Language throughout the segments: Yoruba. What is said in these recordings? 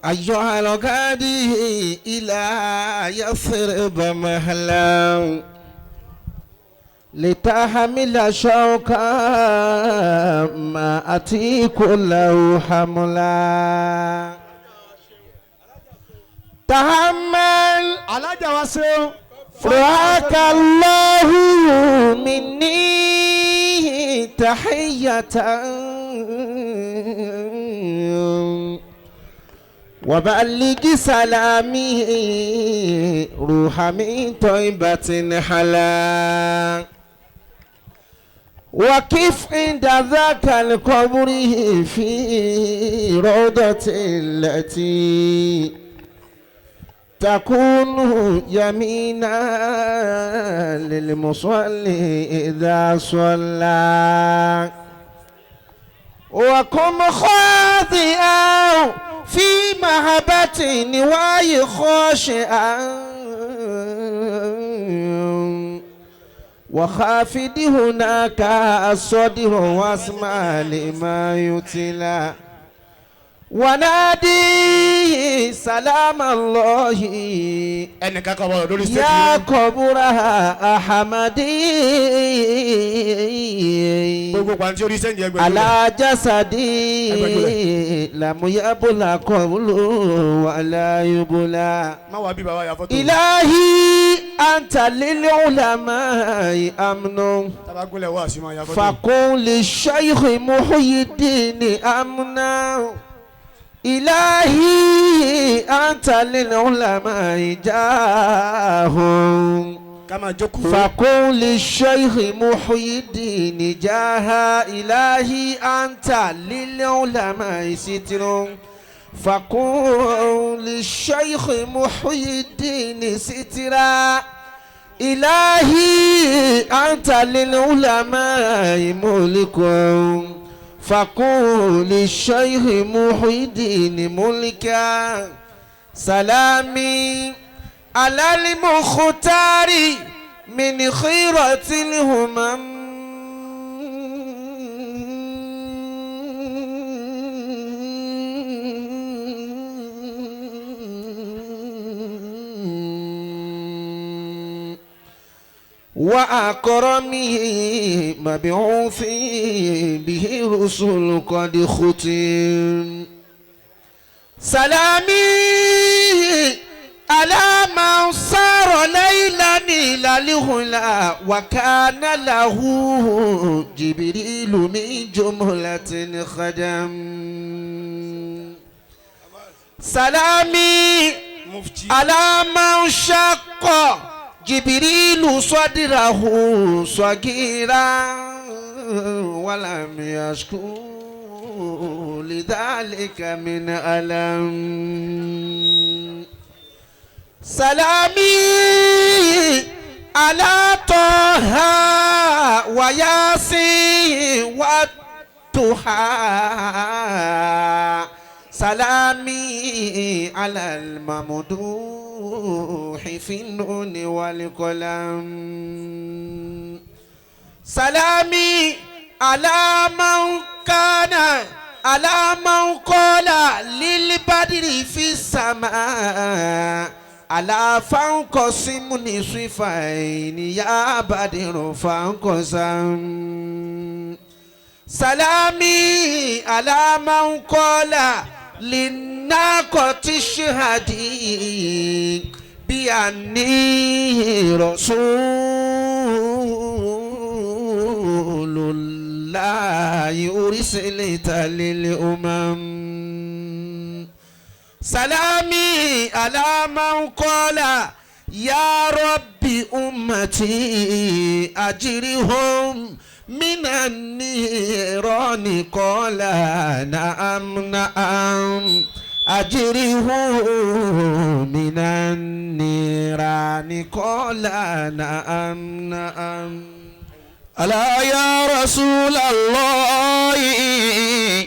أيها الغادي إلى يثرب مهلا لتحمل شوكا ما أتيك له حملا تحمل alájà wa ṣeun. رعاك الله مني تحية وبلغ سلامي روح من طيبة حلا وكف عند ذاك القبر في روضة التي تكون يمينا للمصلي إذا صلى وكن خاطئا في محبة نواي خاشعا وخافد هناك الصدر واسمع لما يتلى ونادي سلام الله ẹnìkan kan wọ̀rọ̀ lórí stage يا yìí. قبر أحمدي Gbogbo pàǹtí orí sẹ́ǹdì ẹgbẹ̀rún. على جسدي لم يبلى قبل ولا يبلى Má wàá bí bàbá yà fọ́tò. إلهي أنت للعلماء أمن Tabagúnlẹ̀ wá sí máa yà fọ́tò. فقل للشيخ محي الدين أمنا إلهي أنت للعلماء جاه Ká máa jókòó. فقل للشيخ محي الدين جاه إلهي أنت للعلماء ستر فقل للشيخ محي الدين سترا إلهي أنت للعلماء ملك فقل للشيخ محي الدين ملكا سلامي على المختار من خيرة الهمم وأكرمه مبعوث به رسل قد ختم سلامي على من صار ليلا إلى الهلا وكان له جبريل من جملة خدم سلامي Mufti. على من شق جبريل صدره صغيرا ولم يشكو لذلك من ألم سلامي على طه وياسين والضحى سلامي على الممدوح في النون والقلم سلامي على من كان على من قال للبدر في السماء على فانقسم نصفين يا بدر فانقسم سلامي على من قال للناقة اشهدي بأني رسول الله أرسلت للأمم سلامي على من قال يا ربي أمتي أجرهم من النيران قال نعم نعم أجره من النيران قال نعم نعم ألا يا رسول الله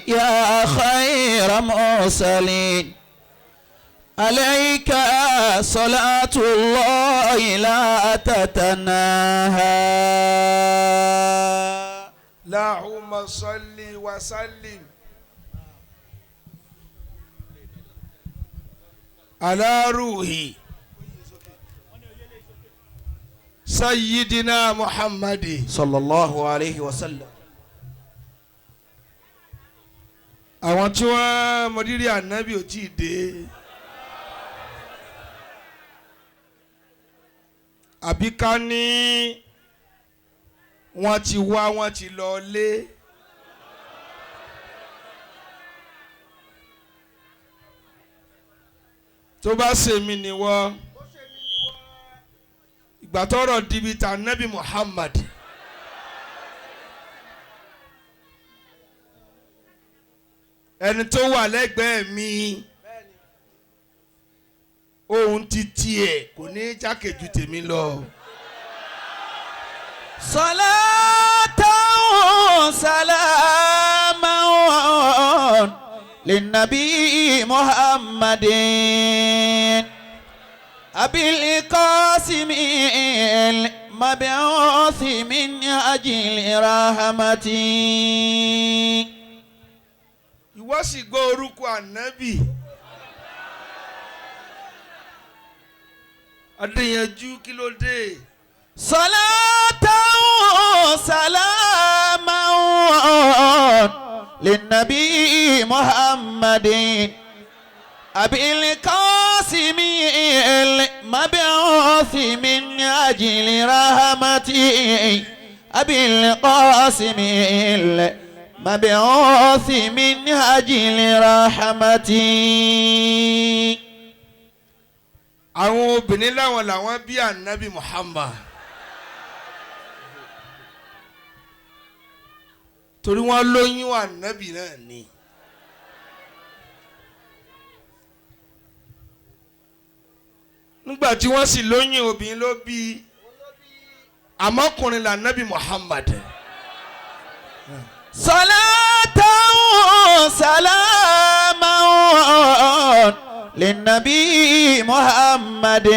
يا خير مرسلين عليك صلاة الله لا تتناهى. اللهم صل وسلم. على روحي سيدنا محمد صلى الله عليه وسلم. Àwọn tí wọ́n mọrírì ànábì ò tí ì dé. Àbí ká ní wọ́n ti wá, wọ́n ti lọ lé. Tó bá ṣèmi nìwọ, ìgbà tọ́rọ̀ dibi ta ànábì Muhammad. Ẹni tó wà lẹ́gbẹ̀ẹ́ mi, ohun ti tiẹ̀ kò ní jákèjú tèmi lọ. صلاة سلاما للنبي محمد أبي القاسم المبعوث من أجل رحمتي. Ìwọ sì gbọ́ orúkọ ànábì. Adéyanjú, kí ló dé? صلاة سلاما للنبي محمد أبي القاسم المبعوث من أجل رحمتي، أبي القاسم المبعوث من أجل رحمتي. Àwọn obìnrin láwọn làwọn bí ànábì Muhammad, torí wọ́n lóyún ànábì náà ni. Nígbà tí wọ́n sì lóyún, obìnrin ló bí, àmọ́kùnrin lànábì Muhammad. صلاة سلاما للنبي محمد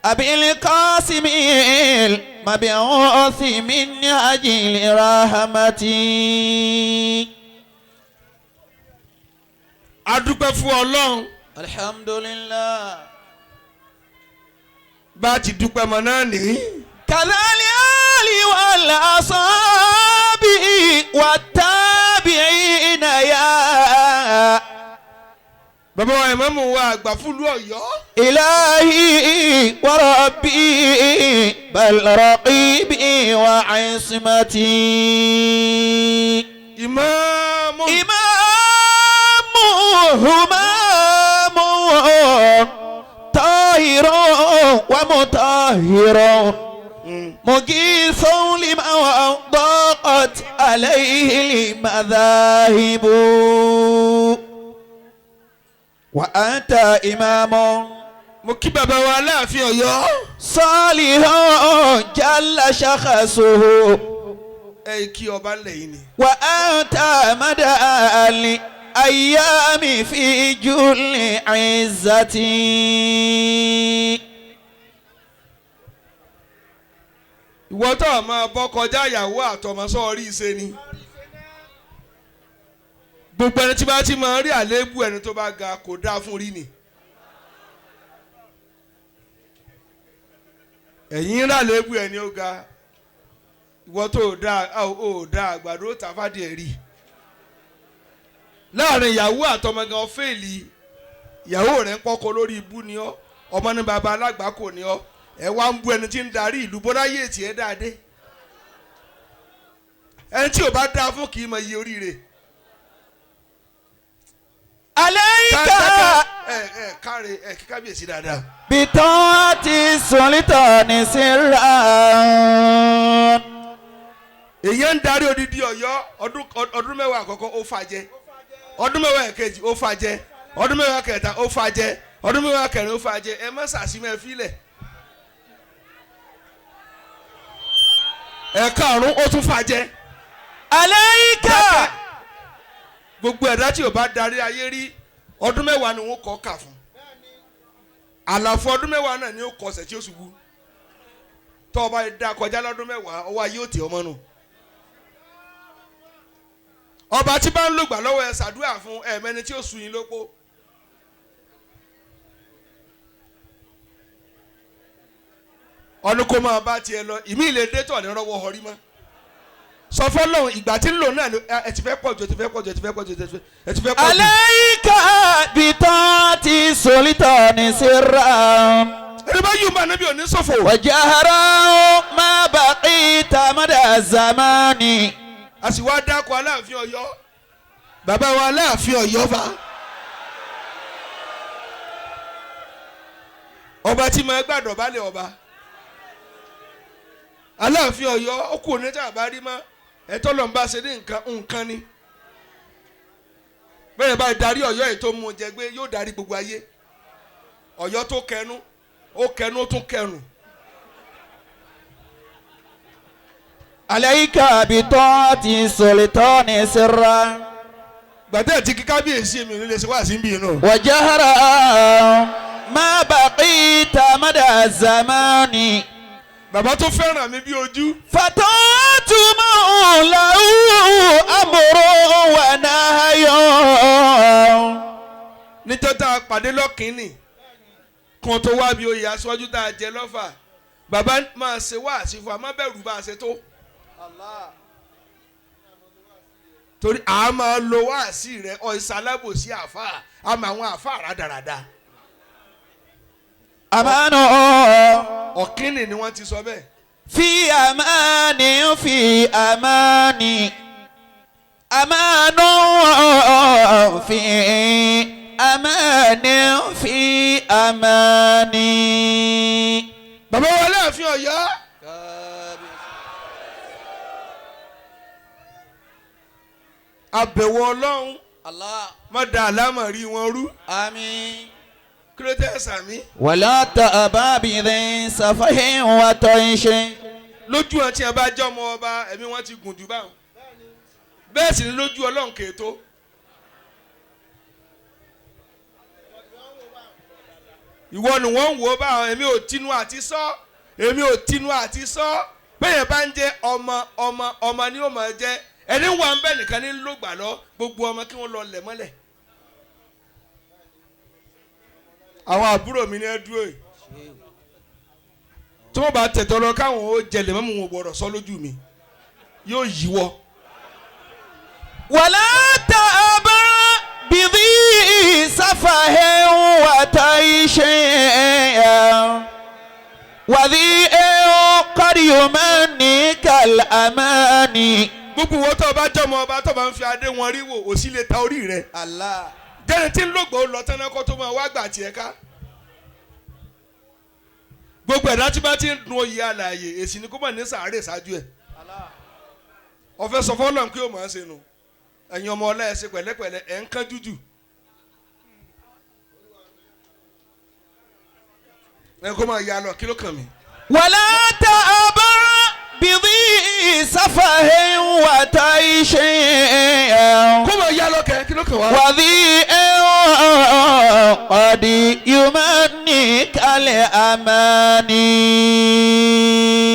أبي القاسم المبعوث من أجل رحمتي. A dúpẹ́ fún Ọlọ́run. الحمد لله. Bá a ti dúpẹ́ mọ́ náà nìyí. كذا الآل والأصحاب والتابعين يا Bàbá wa ìmáàmù wa àgbà fúlùú Ọ̀yọ́. إلهي وربي بل رقيبي وعصمتي. Ìmáàmù. إمام همام طاهر ومطهر مجيث لمن ضاقت عليه المذاهب، وأنت إمام Mo kí bàbá wa Aláàfin Ọ̀yọ́. صالح جل شخصه. Ẹ kí ọba ńlẹ̀ yìí ni. وأنت مدى الأيام في جل عزتي. Ìwọ tó o máa bọ́ kọjá ìyàwó àtọmọ sọ́ọ́rí ṣe ni. Gbogbo ẹni tí bá ti máa rí àléébù ẹni tó bá ga kò dáa fún rí ni. Ẹ̀yin ń rà léébù ẹni ó ga, ìwọ tó o dáa o dáa àgbàdo tàfádìí ẹ̀ rí. Láàrin ìyàwó àtọmọ gan fèèlì, ìyàwó rẹ̀ ń kọ́kọ́ lórí ibú ni ọ́, ọmọ ní baba alágbàkò ni ọ́, ẹ wá ń bú ẹni tí ń darí ìlú bọ́dá yé ètì ẹ̀ dáadé. Ẹni tí ò bá dáa fún kì í mọ iye oríire. عليك Ẹ ẹ káre ẹ kí kábíyèsí dáadáa. بطاعة السلطان سرا. Èyí ń darí odidi Ọ̀yọ́ ọdún 10 àkọ́kọ́ ó fàjẹ́, ọdún 10 ẹ̀kejì ó fàjẹ́, ọdún 10 kẹta ó fàjẹ́, ọdún 10 kẹrin ó fàjẹ́. Ẹ má sàṣìmẹ́ fílẹ̀. Ẹ̀karùn-ún ó tún fàjẹ́. عليك Gbogbo ẹ̀dá tí ò bá darí ayé rí, ọdún 10 ni wọ́n kọ́ kà fún. Àlàfo ọdún 10 náà ni ó kọsẹ̀ tí ó ṣubú. Tọ́ ọba dá kọjá lọ́dún 10, ọwọ́ ayé ò tì ọmọ nù. Ọba tí bá ń lògbà lọ́wọ́ ẹ ṣàdúrà fún ẹ̀mẹ́ni tí ó sùn yín lópo. Ọdún kó máa bá tiẹ̀ lọ ìmí ìlẹ̀ dé tọ̀ ní rọ́wọ́ ọrí mọ́. Sọ fọlọ́run ìgbà tí ń lò náà ẹ ti fẹ́ pọ̀ jù ẹ ti fẹ́ pọ̀ jù ẹ ti fẹ́ pọ̀ jù ẹ ti fẹ́ pọ̀ jù. عليك بطاعة السلطان سرا Ẹni bá yùn bá níbi òní ṣòfò. وجهرا ما بقيت مدى الزمان. A sì wá dáko Aláàfin Ọ̀yọ́, bàbá wa Aláàfin Ọ̀yọ́ fa ọba tí máa gbàdọ̀ balẹ̀ ọba Aláàfin Ọ̀yọ́ ó kù ní tá a bá rí mọ́ ẹ̀tọ́ lọ́n bá ṣe ní nǹkan nǹkan ni bẹ́ẹ̀ bá darí Ọ̀yọ́ yìí tó mú un jẹ gbé yóò darí gbogbo ayé. Ọ̀yọ́ tó kẹnu ó kẹnu ó tún kẹrùn. عليك بطاعة السلطان سرا Gbàtẹ́ àti kíkábíyèsí mi ò ní lè ṣe wá sí bí inú. وجهرا ما بقيت مدى الزمان. Bàbá tó fẹ́ràn mi bí ojú. فطاعة من له أمر ونهي. Níjọ́ tá a pàdé lọ́kìnní kan tó wá bí oyè aṣáájú tá a jẹ lọ́fà, bàbá máa ṣe wá àṣìfò àmọ́ bẹ̀rù bá a ṣe tó. Torí a máa lo wáàsí rẹ ọ̀ìsà alábòsí àáfàá àmọ́ àwọn àáfàá rádaràda. أمان Ọ̀kìnní ni wọ́n ti sọ bẹ́ẹ̀. في أمان في أمان أمان في أمان في أمان. Bàbá wa Aláàfin Ọ̀yọ́. Àbẹ̀wò Ọlọ́run má da àlámọ̀rí wọn rú. آمين. Kí ló tẹ́ sàmí. ولا تأبى بذي سفه وطيش. Lójú wọn tí wọn bá jẹ́ ọmọ ọba ẹ̀mí wọn ti gùn jù báwọn bẹ́ẹ̀ sì ni lójú Ọlọ́run kèétó. Ìwọ ni wọ́n ń wò ó báwọn èmi ò tinú àti sọ èmi ò tinú àti sọ bẹ́ẹ̀ bá ń jẹ́ ọmọ ọmọ ọmọ ni ó máa jẹ́ ẹni wà ń bẹ̀ nìkan ní ló gbà lọ gbogbo ọmọ kí wọ́n lọ lẹ̀ mọ́lẹ̀. Àwọn àbúrò mi ní ẹ dúró yìí tí wọ́n bá tẹ̀tọ́ lọ káwọn ó jẹlẹ̀ mọ́mú wọn gbọ́dọ̀ sọ lójú mi yóò yíwọ́. ولا تأبى بذي سفه وطيش وذي قد يمنيك الأماني. Gbogbo wọn tó bá jọmọ ọba tó bá ń fi adé wọn rí wò ó sì lè ta orí rẹ. Allah. Jẹ́ni tí ń lògbò lọ tán náà kó tó máa wá gbà tiẹ̀ ká. Gbogbo ẹ̀dá tí bá ti ń dun oyè alààyè èsì ni kó mọ̀ ní sàárè ṣáájú ẹ̀. Ọ̀fẹ́ sọ fọ́lọ́n kí ó máa ṣe nu ẹ̀yin ọmọ ọlá ẹ̀ ṣe pẹ̀lẹ́pẹ̀lẹ́ ẹ̀ ń kán jújù. Ẹ kó máa ya lọ kí ló kàn mí. ولا تأبى بذي سفه وطيش Kó máa ya lọ kẹ́ kí ló kàn wá. وذي قد يمنيك الأماني.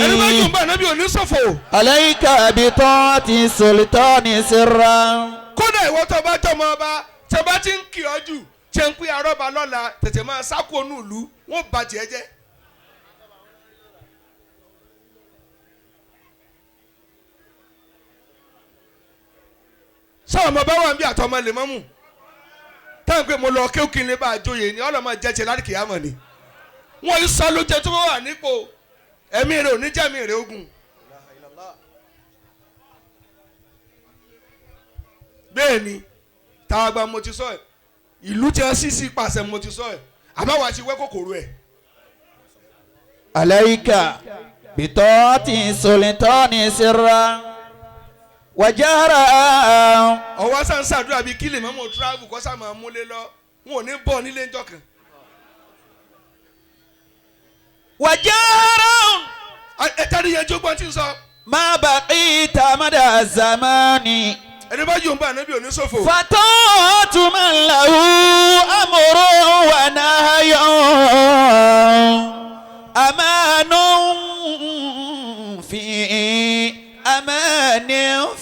Ẹni bá yùn bá ànábì òní ṣòfò. عليك بطاعة السلطان سرا. Kódà ìwọ tó bá jọmọ ọba tí ọba ti ń kì ọ́ jù tí ń pín arọ́ba lọ́la tètè máa sáko onú ìlú wọn bá tiẹ̀ jẹ́. Sọ ọmọ bá wà ń bí àtọmọ lè mọ́mù táwọn pé mo lọ kéwù kí n lè bá a joyè ni ọlọ́mọ jẹ́jẹ́ láti kìyàmọ̀ ni wọ́n yìí sọ ló jẹ tó bá wà nípò ẹ̀mí rẹ̀ ò ní jẹ́mi rẹ̀ ogun. Bẹ́ẹ̀ ni táwa gba mo ti sọ ẹ̀ ìlú tí wọ́n sì sí pàṣẹ mo ti sọ ẹ̀ àmọ́ wàá ti wẹ́ kòkòrò ẹ̀. عليك بطاعة السلطان سرا وجهرا. Ọwọ́ sàn ṣàdúrà bíi kí lè mọ́mọ́ travel kọ́ sá máa múlé lọ wọn ò ní bọ̀ nílé ńjọ́ kan. وجهرا Ẹ tẹ́lẹ̀ yẹn jógbọ́n tí ń sọ. ما بقيت مدى الزمان. Ẹni bá yóò ń bá ànábì òní ṣòfò. فطاعة من له أمر ونهي أمان في أمان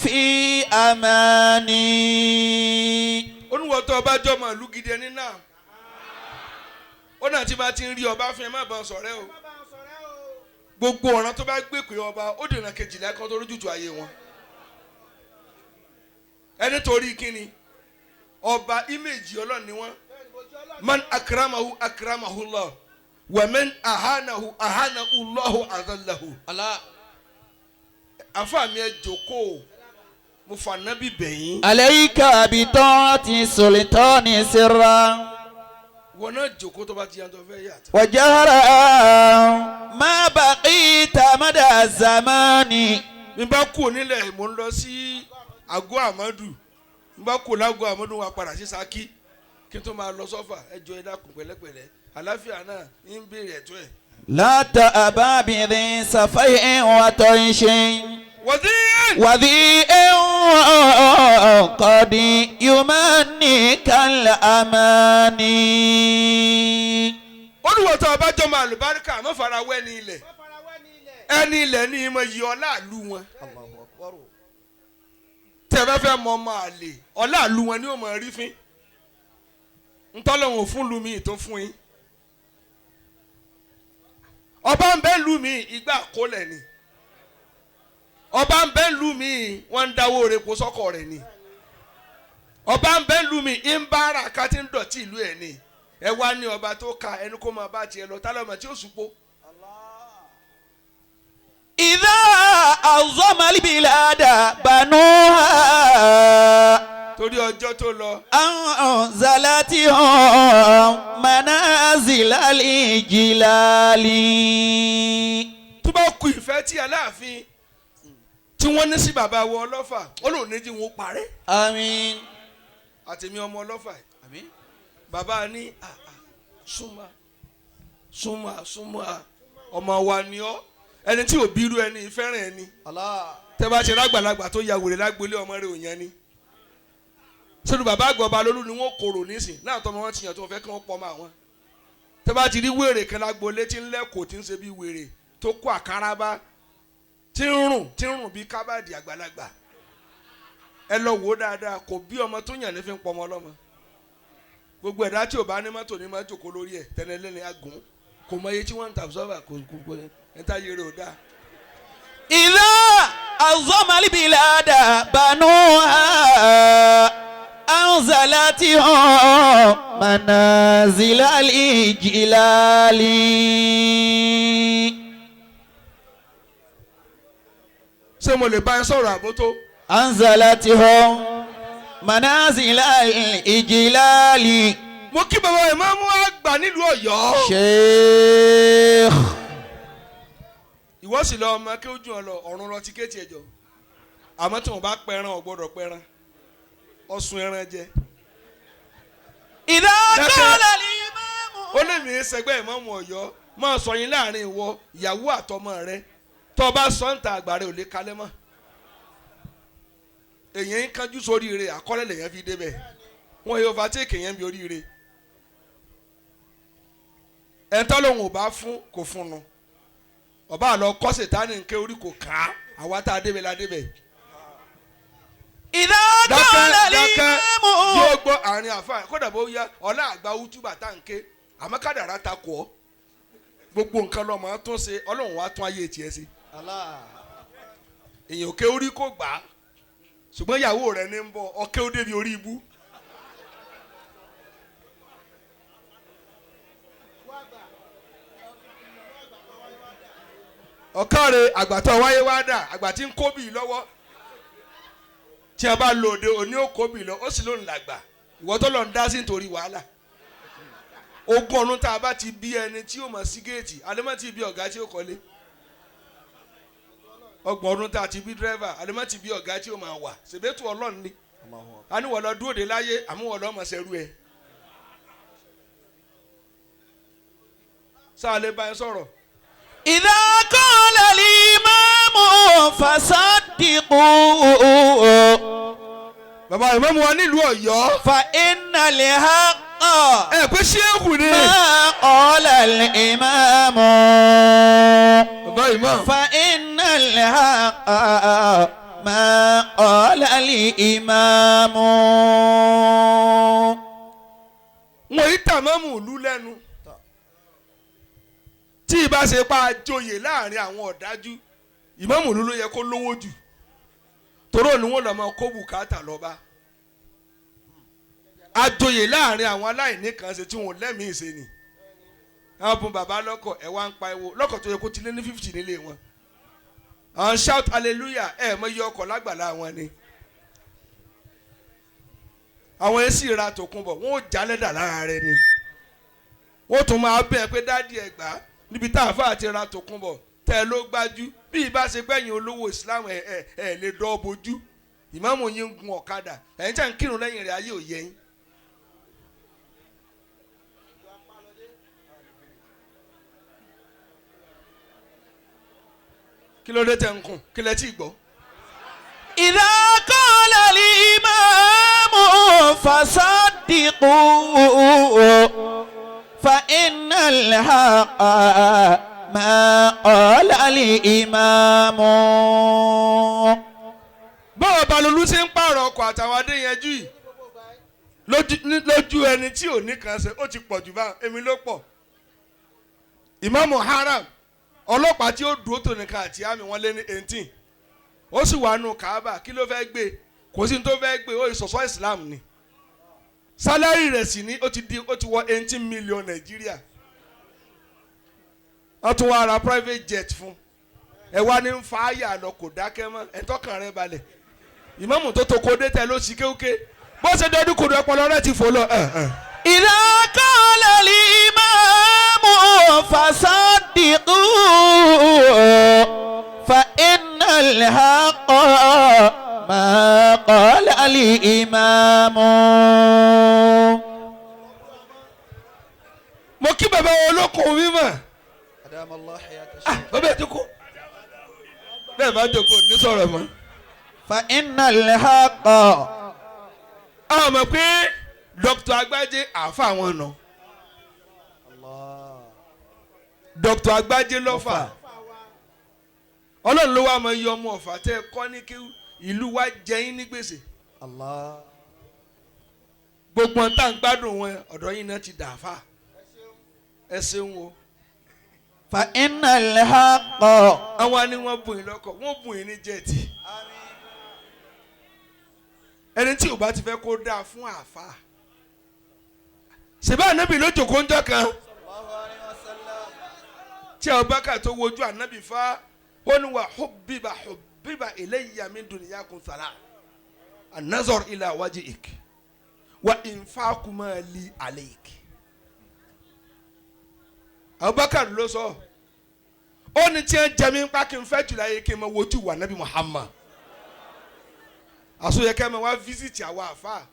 في أمان. tó ọba jọmọ ìlú gidi ẹni náà ó náà tí bá ti ń rí ọba fún ẹ má bá sọ̀rẹ́ o gbogbo ọ̀ràn tó bá gbé pé ọba ó dènà kejìlá kan tó rójútu ayé wọn ẹni torí kíni ọba íméèjì Ọlọ́run ni wọ́n man akramahu akramahu Allah wa man ahanahu ahanahu Allahu azallahu. Àfààní ẹ jókòó mo fà nábì bẹ̀yìn. Alayka bi ta'ati sultani sirra. Wọn náà jókòó tó bá ti yàtọ̀ fẹ́ yàtọ̀. Wa jahra ma baqita mada zamani. Mi bá kú nílẹ̀ mo ń lọ sí àgọ́ Àmọ́dù mi bá kú lágọ́ Àmọ́dù wa padà sí Ṣakí kí n tó máa lọ sọ́fà ẹ jọ̀ọ́ ẹ dákun pẹ̀lẹ́pẹ̀lẹ́ àláfíà náà ń béèrè ẹ̀tọ́ ẹ̀. La ta'aba bi dhi safai'in wa tayshin. وذي قد يمنيك الأماني. Olùwọ̀tọ̀ ọbàjọ́mọ àlùbáríkà má fara wẹ́ ní ilẹ̀ ẹni ilẹ̀ ní ìmọ̀ yìí ọlá àlù wọn. Tẹ́ bá fẹ́ mọ ọmọ àlè ọlá àlù wọn ni ó mọ rí fín ntọ́lọ́hún fún lumi tó fún yín. Ọba ń bẹ́ lumi ìgbà kólẹ̀ ni ọba ń bẹ́ lù mí wọ́n ń dáwó rẹ̀ kó sọ́kọ̀ rẹ̀ ni ọba ń bẹ́ lù mí ń bá ara ká tí ń dọ̀tí ìlú ẹ̀ ni ẹ wá ní ọba tó ka ẹni kó máa bá tiẹ̀ lọ tálọ́mọ tí ó sùpó. Idha azama al-bilada banuha. Torí ọjọ́ tó lọ. Anzalatihum manazila al-jilali. Tó bá kú ìfẹ́ tí Aláàfin tí wọ́n ní sí bàbá wọ Ọlọ́fà ó lòun ní jí wọn parẹ́. Àmín. Àtẹ̀mí ọmọ Ọlọ́fà yìí. Àmín. Bàbá ní súnmọ́ súnmọ́ súnmọ́ ọmọ wa ni ọ́ ẹni tí ò bírú ẹni fẹ́ràn ẹni. Tẹ́ bá ṣe lágbàlagbà tó ya wèrè lágbolé ọmọ rẹ̀ ò yẹn ni. Sọ́dún bàbá àgbà ọba lólú ni wọ́n kóró nísìn náà tọmọ wọn ti yàn tó wọn fẹ́ kí wọ́n pọ̀ mọ́ àwọn. Tẹ́ bá ti rí wèrè kan lágbolé tí ń lẹ́kọ̀ọ́ tí ń ṣe bí wèrè tó kó àkàrà bá tí ń rùn bí kábàdì àgbàlagbà ẹ lọ wò ó dáadáa kò bí ọmọ tó yàn ní fi ń pọmọ ọlọ́mọ gbogbo ẹ̀dá tí ò bá ní mọ́tò ní máa jòkó lórí ẹ̀ tẹ́lẹ̀lẹ́ni agùn kò mọ iye tí wọ́n ń ta sọ́fà kò kò ẹ̀ tá yẹrẹ ò dáa. Idha azama al-bilada banuha anzalatihum manazila al-jilali. Ṣé mo lè bá ẹ sọ̀rọ̀ àbótó. Anzalatihum manazila al-ijlali. Mo kí bàbá ìmáàmù àgbà nílùú Ọ̀yọ́. Sheikh. Ìwọ sì lọ ọmọ kí ó jù ọ lọ ọ̀run lọ tíkẹ́ẹ̀tì ẹ̀jọ̀ àmọ́ tí wọ́n bá pẹran ò gbọ́dọ̀ pẹran ọ̀sùn ẹran jẹ. Idha qala al-imamu. Ó lè mí sẹgbẹ́ ìmáàmù Ọ̀yọ́ máa sọ yín láàrin ìwọ ìyàwó àtọmọ rẹ tọ́ bá sọ́ǹtà àgbà rẹ ò lè kalẹ̀ mọ́ èyàn ń kánjú sóríire àkọọ́lẹ̀ lèyàn fi débẹ̀ wọ́n yóò overtake èyàn bí oríire ẹ̀ńtọ́ lòun ò bá fún kò fún un ọba àlọ́ kọ́ sètánì nké orí kò ká àwa tá a débẹ̀ la débẹ̀. Idha qala al-imamu. Yóò gbọ́ àárín àfa kódà bó yá ọlá àgbà útúbà tá n ké àmọ́ kádàrá ta kọ́ ọ́ gbogbo nǹkan lọ́mọ tún ṣe Ọlọ́run wa tún ayé tiẹ̀ ṣe. Èyàn òkè orí kò gbà á ṣùgbọ́n ìyàwó rẹ̀ ní ń bọ̀ ọ̀kẹ́ ó débi orí ibú. Ọ̀kàrẹ̀ àgbàtọ̀ wáyé wá dà àgbà tí ń kóbì lọ́wọ́ tí a bá lò òde òní ó kóbì lọ ó sì ló ń làgbà ìwọ tó lọ ń dá sí nítorí wàhálà ogún ọdún tá a bá ti bí ẹni tí ó mọ̀ sí géètì àlẹ́mọ́ ti bí ọ̀gá tí ó kọ́lé ọgbọ̀n ọdún tá a ti bí dírẹ́fà àlẹ́mọ́ ti bí ọ̀gá tí ó máa wà ṣèbétú Ọlọ́run ni a ní wọ́n lọ dúró de láyé àmú wọ́n lọ mọ̀ sẹ́rú ẹ̀ sáà lè bá ẹ sọ̀rọ̀. Idha qala al-imamu fasaddiqu. Bàbá ìmáàmù wa nílùú Ọ̀yọ́. Fa inna al-haqqa. Ẹ pé ṣéèkù ni. Ma qala al-imamu. Bàbá ìmáàmù. Fa inna al-haqqa ma qala al-imamu. tàmọ́mù ìlú lẹ́nu tí ìbá ṣe pa àjòyè láàrin àwọn ọ̀dájú ìmáàmù ìlú ló yẹ kó lówó jù toró ni wọ́n lọ máa kó bùkátà lọ́ba àjòyè láàrin àwọn aláìní kan ṣe tí wọn ò lẹ́mìí ṣe ni àwọn bùn bàbá lọ́kọ̀ ẹ̀ wá ń pa ewo lọ́kọ̀ tó yẹ kó ti lé ní 50 nílé wọn àwọn shout hallelujah ẹ̀ mọ iye ọkọ̀ lágbàlá wọn ni àwọn yẹn sì ra tòkunbọ̀ wọn ò jálẹ̀dà lára rẹ ni wọ́n tún máa bẹ̀ pé dádì ẹ̀ gbà níbi tá àáfàá ti ra tòkunbọ̀ tẹ́ ẹ ló gbájú bí ìbá ṣe gbẹ̀yìn olówó Islam ẹ̀ ẹ̀ ẹ̀ lè dọ́ bojú ìmáàmù yín ń gun ọ̀kadà ẹ̀yin tí à ń kírun lẹ́yìn rẹ̀ ayé ò yẹ yín. Kí ló dé tẹ̀ ń kùn kí lẹ tí gbọ́. إذا قال الإمام فصدقوا فإن الحق ما قال الإمام. Báwo Balolú ṣe ń pààrọ̀ ọkọ̀ àtàwọn adéyanjú yìí lójú ẹni tí ò ní kan ṣe ó ti pọ̀ jù bá èmi ló pọ̀. Ìmáàmù Haram ọlọ́pàá tí ó dúró tó nìkan àti àmì wọn lé ní 18 ó sì wà nù Kaaba kí ló fẹ́ gbé kò sí ní tó fẹ́ gbé ó ìsọ̀sọ́ Islam ni sálárì rẹ̀ sì ní ó ti wọ 18 million Nàìjíríà wọ́n tún wá ra private jet fún ẹ wá ní fa àyà lọ kò dákẹ́ mọ́ ẹ tọkàn rẹ balẹ̀ ìmáàmù tó tó kó dé tẹ ló sì kéwké bó ṣe dọdún kò dé ọpọlọ rẹ ti fò lọ. إذا قال الإمام فصدقوا فإن الحق ما قال الإمام. Mo kí bàbá olókùn mímọ́ bàbá ẹ̀ jókòó bẹ́ẹ̀ bá jókòó ní sọ̀rọ̀ mọ́. فإن الحق A mọ̀ pé Dr. Agbájé àáfà wọn nà. Dr. Agbájé lọ́fà Ọlọ́run ló wá mọ iye ọmọ ọ̀fà tẹ́ ẹ kọ́ ní kí ìlú wa jẹ yín ní gbèsè. Gbogbo ọ̀n tá à ń gbádùn wọn ọ̀dọ̀ yín náà ti dàáfà ẹ ṣeun o. فإن الحق Àwọn ni wọ́n bùn yín lọ́kọ̀ wọ́n bùn yín ní jẹ́ẹ̀tì. Ẹni tí ò bá ti fẹ́ kó dáa fún àáfà ṣèbá ànábì ló jòkó ńjọ́ kan tí Abubakar tó wojú ànábì fa ó ní wà hubbiba hubbiba ilayya min dunyakum salat an-nazar ila wajhik wa infaqu mali alayk. Abubakar ló sọ ó ní tí ẹ jẹ mí pa kí n fẹ́ jùlọ ayé kí n máa wojú wà nábì Muhammad àsòyẹ kẹ́ ẹ máa wá fíṣítì àwa àfa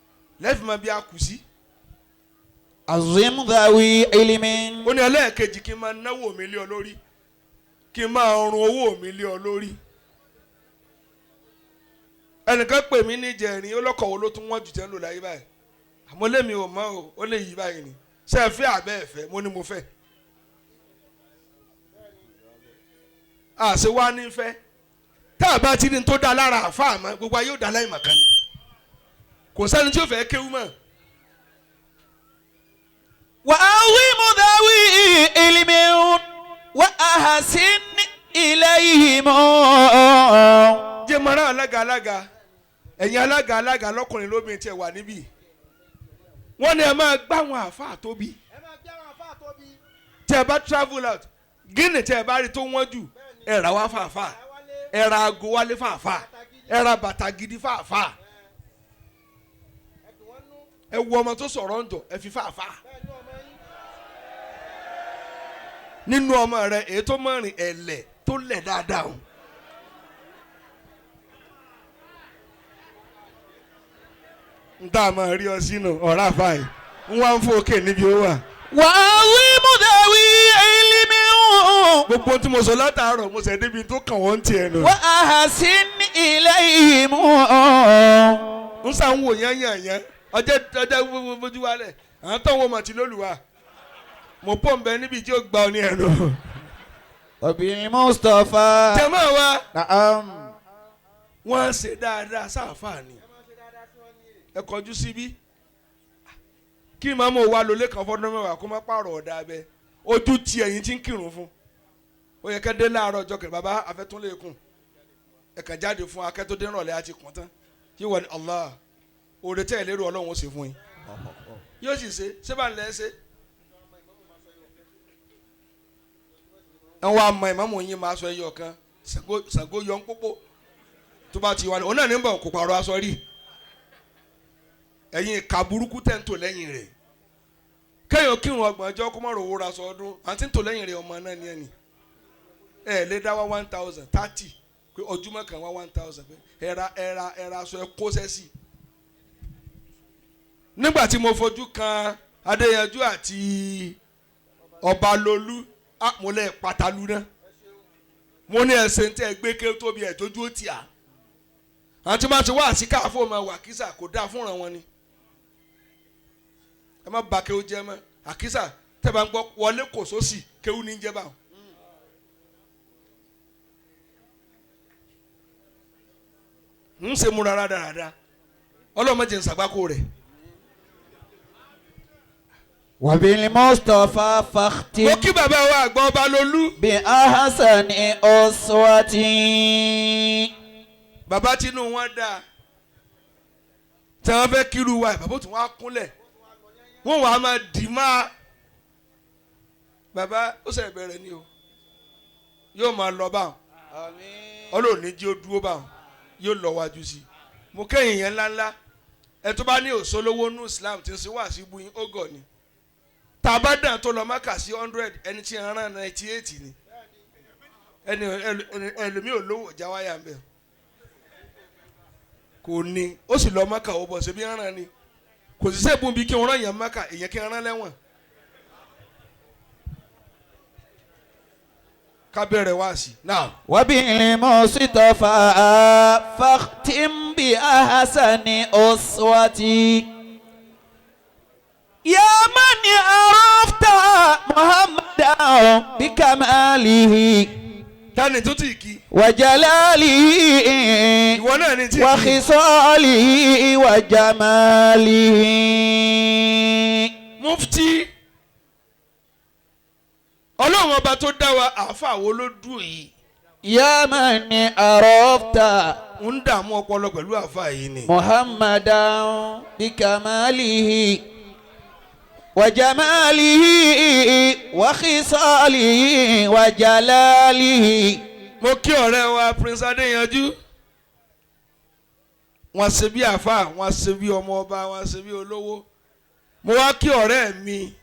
lẹ́fì máa bí a kù sí. عظيم ذوي علم. Ó ní ẹlẹ́ẹ̀kejì kí n máa náwó mi lé ọ lórí kí n máa run owó mi lé ọ lórí. Ẹnìkan pè mí ní ìjẹrin ọlọ́kọ̀ wo ló tún wọ́n jù tẹ́ ń lò láyé báyìí àmọ́ lèmi ò mọ̀ o ó lè yí báyìí ni ṣé ẹ fẹ́ àbẹ́ ẹ fẹ́ mo ní mo fẹ́. Àṣé wá ní fẹ́ tá a bá ti ní tó dá lára àfa àmọ́ gbogbo ayé ò dá láì màkà ni kò sẹ́ni tí ó fẹ́ kéwú mọ́. وأعظم ذوي علم وأحسن إليهم. Jẹ́ mọ́ra alága alága ẹ̀yin alága alága lọ́kùnrin lóbìnrin tí ẹ wà níbí wọ́n ní ẹ máa gbá àwọn àáfàá tóbi tí ẹ bá travel out Guinea tí ẹ bá rí tó wọ́n jù ẹ rà wá fàáfàá ẹ ra aago wálé fàáfàá ẹ ra bàtà gidi fàáfàá ẹ wo ọmọ tó sọ̀rọ̀ ń jọ ẹ fi fàáfàá nínú ọmọ rẹ èyí tó mọ̀rìn ẹ̀lẹ̀ tó lẹ̀ dáadáa o. N tá a máa rí ọ sínú ọ̀rá fàáyì n wá ń fò òkè níbi ó wà. وأعظم ذوي علم Gbogbo tí mo sọ látàárọ̀ mo sẹ̀ débi tó kàn wọ́n tiẹ̀ nù. وأحسن إليهم. N sàn ń wò yán yán yán ọjọ́ ọjọ́ bójú wálẹ̀ à ń tọ́ wọn mọ̀ tí lólùwà mo pọ̀ ń bẹ níbi tí ó gba ọ ní ẹnu. وبالمصطفى. Jẹ̀mọ́ wa نعم. wọ́n ṣe dáadáa sáfà ni ẹ kọjú síbí Kí màmú wa lólé kan fọdún mẹ́wàá kó má pààrọ̀ ọ̀dà abẹ ojú ti ẹ̀yìn tí ń kírun fún. Ó yẹ kẹ́ dé láàárọ̀ ọjọ́ kẹrì bàbá afẹ́túnlé kùn ẹ̀ka jáde fún akẹ́tọ́dé rànlẹ́ àti kùn tán. Yóò wọ ní Allah òde tẹ́ ẹ̀ lérò Ọlọ́run ó ṣe fún yín. Yóò sì ṣe ṣé bá ń lẹ́ ṣe. Ẹ wá mọ ìmọ̀mù yín máa sọ ẹyọ kan Ṣàngó yọ ń pópó tó bá ti wà ní òun náà ní bọ̀ kó pààrọ̀ aṣọ rí. Ẹ̀yin ìka burúkú tẹ̀ ń tò lẹ́yìn rẹ̀ kéèyàn kírun ọgbọ̀n ọjọ́ kó má rówó ra aṣọ ọdún àti ń tò lẹ́yìn rẹ̀ ọmọ náà ní ẹni ẹ lè dá wá 1030 pé ọjúmọ́ kan wá 1000 pé ẹ̀ra ẹ̀ra ẹ̀ra aṣọ ẹ kó sẹ́sì. Nígbà tí mo fojú kan Adéyanjú àti Ọbalolú mo lẹ́ pàtàlú náà mo ní ẹsẹ̀ ń tẹ́ ẹ gbé ké tóbi ẹ̀ tójú ó tì á àti má ti wá àti káàfó máa wà kísà kò dáa fúnra wọn ni ẹ má ba kéwú jẹ mọ́ àkísà tẹ́ bá ń gbọ́ wọlé kò sósì kéwú ní jẹ́ báwọn. Ń ṣe múra rádaràda ọlọ́mọdé ń ṣàgbákò rẹ̀. وبالمصطفى فاختم Mo kí bàbá wa àgbà Ọbalolú. بأحسن أسوة. Bàbá tinú wọn dáa tí wọn fẹ́ kírú wa bàbá tí wọn á kúnlẹ̀ wọn wàá máa dì máa bàbá ó ṣe bẹ̀rẹ̀ ni o yóò máa lọ báwọn Ọlọ́run ní jí ó dúró báwọn yóò lọ wájú sí i. Mo kẹ́yìn yẹn ńláńlá ẹ tó bá ní òṣòlówó nù Islam tí ń ṣe wá sí buyin ó gọ̀ ni tàbá dàn tó lọ Mákà sí 100 ẹni tí ń rán 98 ni ẹni ẹlòmíì ò lówó ọjà wáyà ń bẹ̀ kò ní ó sì lọ Mákà ó bọ̀ ṣe bí rán ni kò sí sẹ́gun bí kí wọ́n rán yẹn Mákà èyàn kí wọ́n rán lẹ́wọ̀n. Ká bẹ̀rẹ̀ wá sí náà. وبالمصطفى فاختم بأحسن أسوة. يا من عرفت محمدا بكماله Tani tó ti kí. وجلاله Ìwọ náà ni tí kí. وخصاله وجماله. Mufti Ọlọ́run ọba tó dá wa àáfàá wo ló dùn yìí. يا من عرفت Ń dààmú ọpọlọ pẹ̀lú àáfàá yìí ni. محمدا بكماله وجماله وخصاله وجلاله. Mo kí ọ̀rẹ́ wa Prince Adéyanjú. Wọ́n ṣe bí àáfàá, wọ́n ṣe bí ọmọ ọba, wọ́n ṣe bí olówó. Mo wá kí ọ̀rẹ́ mi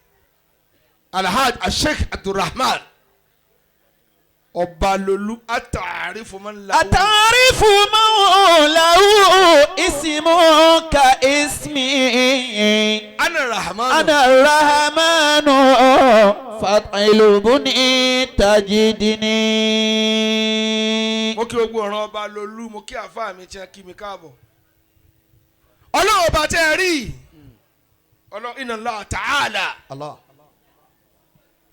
Alhaj Sheikh Abdulrahman Ọbalolú atàrífù man lahu. أتعرف من له اسم كاسمي Ana Rahman. أنا الرحمن فاطلبني تجدني. Mo kí gbogbo ọ̀ràn Ọbalolú, mo kí àáfàá mi tí wọ́n kí mi káàbọ̀. Ọlọ́run ọba tẹ́ ẹ rí Ọlọ́run inna Allah ta'ala Allah.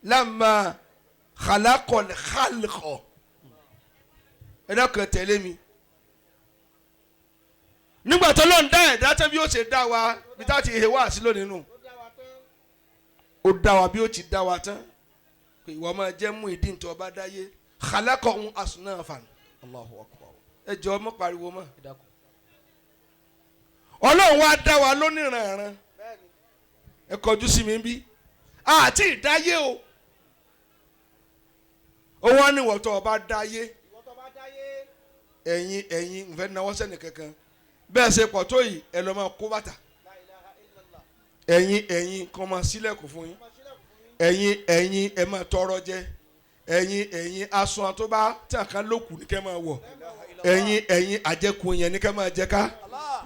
lamma khalaqal khalqa. Ẹ dákun tẹ̀lé mi. Nígbà tó lọ́n dá ẹ̀dá tán bí ó ṣe dá wa bí tá a ti he wá sí lónìí nù. Ó dá wa bí ó ti dá wa tán. Pé ìwọ máa jẹ́ mú ìdí nítorí ọba dáyé. Khalaqahum asnafan. Allahu akbar. Ẹ jọ ọmọ pariwo mọ́. Ọlọ́run wa dá wa lóníranran. Ẹ kọjú sí mi bí. Àti ìdáyé o. Ó wá ní ìwọ tó ọba dáyé. Ẹ̀yin ẹ̀yin nfẹ́ náwó sẹ́ni kankan. Bẹ́ẹ̀ ṣe pọ̀ tó yìí ẹ lọ́ máa kó bàtà. Ẹ̀yin ẹ̀yin kan máa sílẹ̀kùn fún yín. Ẹ̀yin ẹ̀yin ẹ máa tọrọ jẹ. Ẹ̀yin ẹ̀yin aṣọ tó bá tí àkàn lókù ní kẹ́ máa wọ̀. Ẹ̀yin ẹ̀yin àjẹkù yẹn ní kẹ́ máa jẹ ká.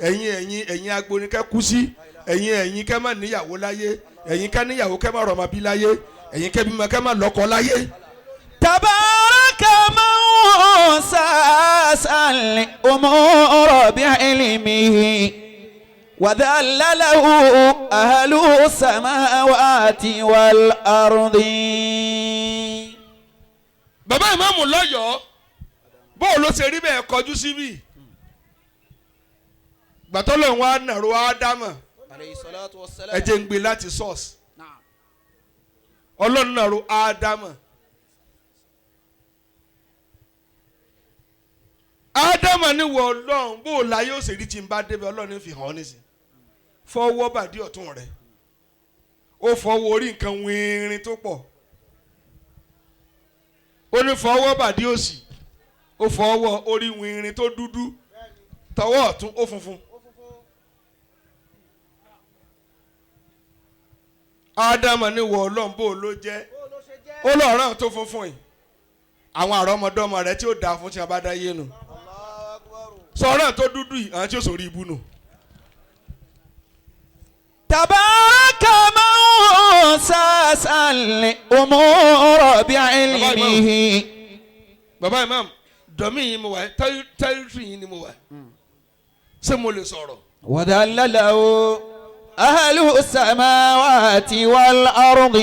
Ẹ̀yin ẹ̀yin ẹ̀yin agbo ní kẹ́ kú sí. Ẹ̀yin ẹ̀yin kẹ́ máa níyàwó láyé. Ẹ̀yin kẹ́ níyàwó kẹ́ máa rọ̀mọ́ bí láyé. Ẹ̀yin kẹ́ bímọ kẹ́ máa lọ́kọ láyé. تبارك من ساس الأمور بعلمه وذل له أهل السماوات والأرض. Bàbá ìmáàmù lọ́yọ̀ọ́ bóò ló ṣe rí bẹ́ẹ̀ kọjú síbí. Gbàtọ́ lòun wá nàró Ádámà. عليه الصلاة والسلام. Ẹ jẹ́ ń gbé láti source. نعم. Ọlọ́run náà ro Ádámà. Ádámà ní wọ Ọlọ́run bó o la yóò ṣe rí tí n bá débẹ̀. Ọlọ́run ní fi hàn ọ́ nísìn. Fọwọ́ bàdí ọ̀tún rẹ̀, ó fọwọ́ orí nǹkan wínrín tó pọ̀. Ó ní fọwọ́ bàdí òsì, ó fọwọ́ orí wínrín tó dúdú, tọwọ́ ọ̀tún ó funfun. Ádámà ní wọ Ọlọ́run bó o ló jẹ́. Ó lọ́ọ̀rán tó funfun yìí, àwọn àrọ́mọdọ́mọ rẹ tí ó dáa fún tí a bá dá yé nu, sọ̀rọ̀ tó dúdú yìí, àwọn tí ó sòrí ibú nù. تبارك من ساس الأمور بعلمه. Bàbá imam, dọ̀mí yìí mo wà, tẹ́rìtì yìí ni mo wà, ṣé mo lè sọ̀rọ̀? وذلله أهل السماوات والأرض.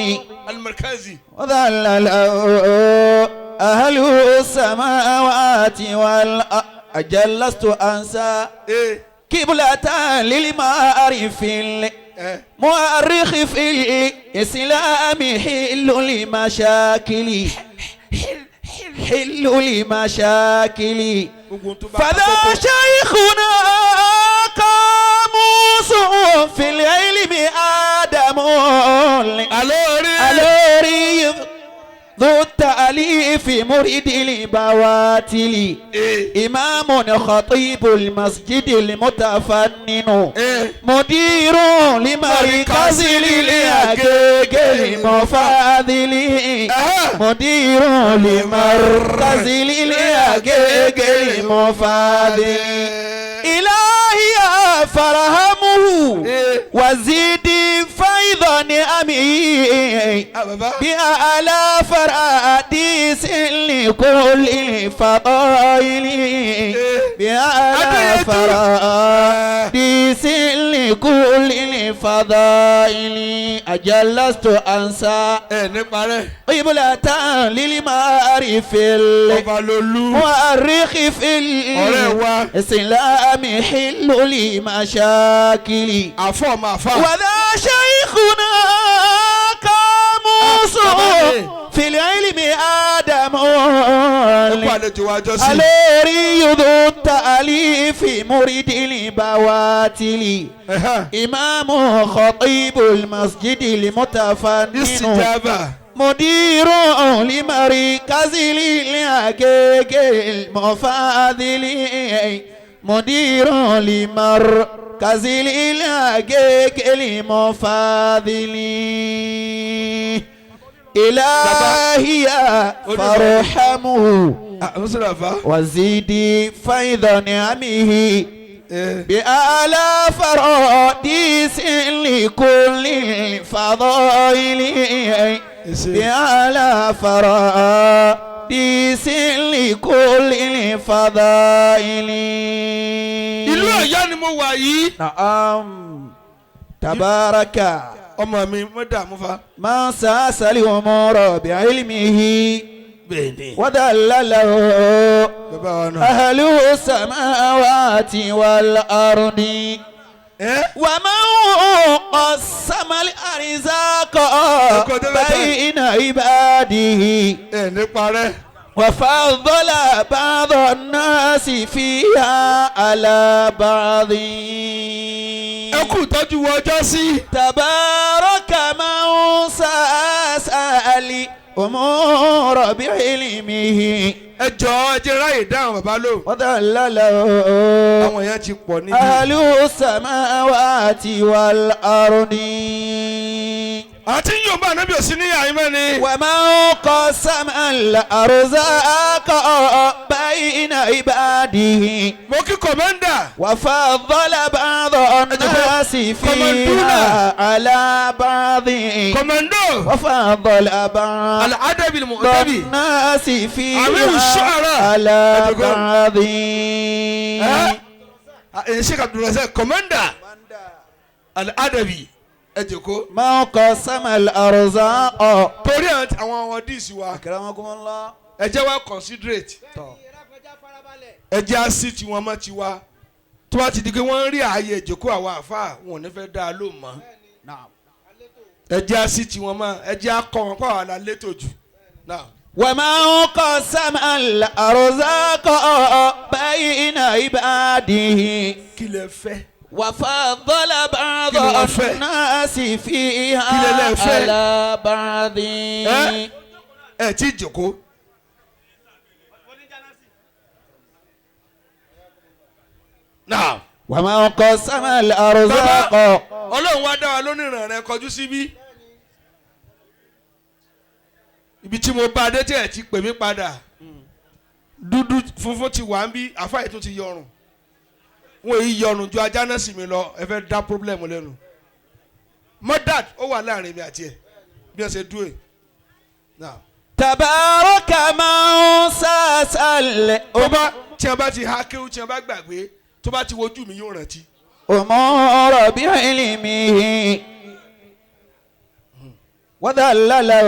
Alimarikazi. وذلله أهل السماوات والأرض. جلست أنسى ee قبلة للمعارف ẹ مؤرخ في الإسلام، حل لمشاكلي، حل لمشاكلي. Gbogbo tó bá فذا شيخنا قاموس في العلم آدم alórí الوري ذو التأليف مريد البواتل ee إمام خطيب المسجد المتفنن ee مدير لمركز للأكيك المفاضل مدير لمركز للأكيك المفاضل. إلهي فرحمه وزيد فيض نعمه bàbá بأعلى فراديس لكل الفضائل، بأعلى فراديس لكل الفضائل. أجلست أنسى ẹ nípa rẹ قبلة للمعارف ọba lolú المؤرخ في ọ̀rẹ́ wa الإسلام، حل لمشاكلي. Àfọ ọmọ àfà. وذا شيخنا قاموس في العلم آدم Ẹ kú àlejò wa jọ sí. الوري ذو التأليف مريد البواتل إمام خطيب المسجد المتفنن Istijaba. مدير لمركز للحقيق المفاضل، مدير لمركز للحقيق المفاضل. إلهي فارحمه Mùsùlùmí. وزيدي فيض نعمه بأعلى فراديس لكل الفضائل، بأعلى فراديس لكل الفضائل. Ìlú Ọ̀yọ́ ni mo wà yìí. نعم، تبارك Ọmọ mi mo dààmú fa. من ساس الأمور بعلمه Bẹ́ẹ̀ni. وذلله Bàbá wa náà. أهل السماوات والأرض. Ẹ ومن قسم الأرزاق بين عباده ẹ nípa rẹ. وفضل بعض الناس فيها على بعض. Ẹ kú ìtọ́jú wo ọjọ́ sí. تبارك من ساس الأمور بعلمه Ẹ jọ̀ọ́, ẹ jẹ́ ráyè dáhùn bàbá lò. وذلله Àwọn èèyàn ti pọ̀ níbí. أهل السماوات والأرض. Àti Yorùbá ànábì òsì ní àyìnbá ni. ومن قسم الأرزاق بين عباده Mo kí kọ̀mẹ́ndà. وفضل بعض الناس فيها على بعض. Kọ̀mẹ́ndò. وفضل بعض Al-Adabi al-Mu'tabi. الناس أمير فيها الشعراء. على أتقول. بعض. Ẹ Sheikh Abdulrasaq kọ̀mẹ́ndà. Al-Adabi ẹ jòkó. من قسم الأرزاق. Torí àwọn ọmọ díìsì wa, أكرمكم الله. ẹ jẹ́ wá considerate. Ẹ jẹ́ á sí tiwọn mọ́ tiwa. Tó bá ti di pé wọ́n ń rí ààyè ìjókòó àwọn àáfàá, wọn ò ní fẹ́ dá a lóhùn mọ́. Ẹ jẹ́ á sí tiwọn mọ́, ẹ jẹ́ á kọ́ wọn pàwọn àlá létò jù. Now. ومن قسم الأرزاق بين عباده Kí lẹ fẹ́? وفضل بعض Kí ni wọ́n fẹ́? الناس فيها Kí lẹ lẹ fẹ́? على بعض. Ẹ ẹ tí jókòó. Now. ومن قسم الأرزاق Ọlọ́run wá dá wa lónìràn rẹ kọjú síbí. Ibi tí mo bá a dé tí ẹ ti pè mí padà, dúdú funfun ti wà ń bí, àfáà tún ti yọrùn. Wọn èyí yọrùn ju ajá náà sì mi lọ. Ẹ fẹ́ dá pírọ́blẹ̀mù lẹ́nu. Mọ́dàd ó wà láàrin mi àti ẹ̀ bí wọ́n ṣe dúró yìí. Now. تبارك من ساسل Tó bá tí wọn bá ti ha kéwú, tí wọn bá gbàgbé, tó bá ti wojú mi yóò rántí. أمور بعلمه وذلله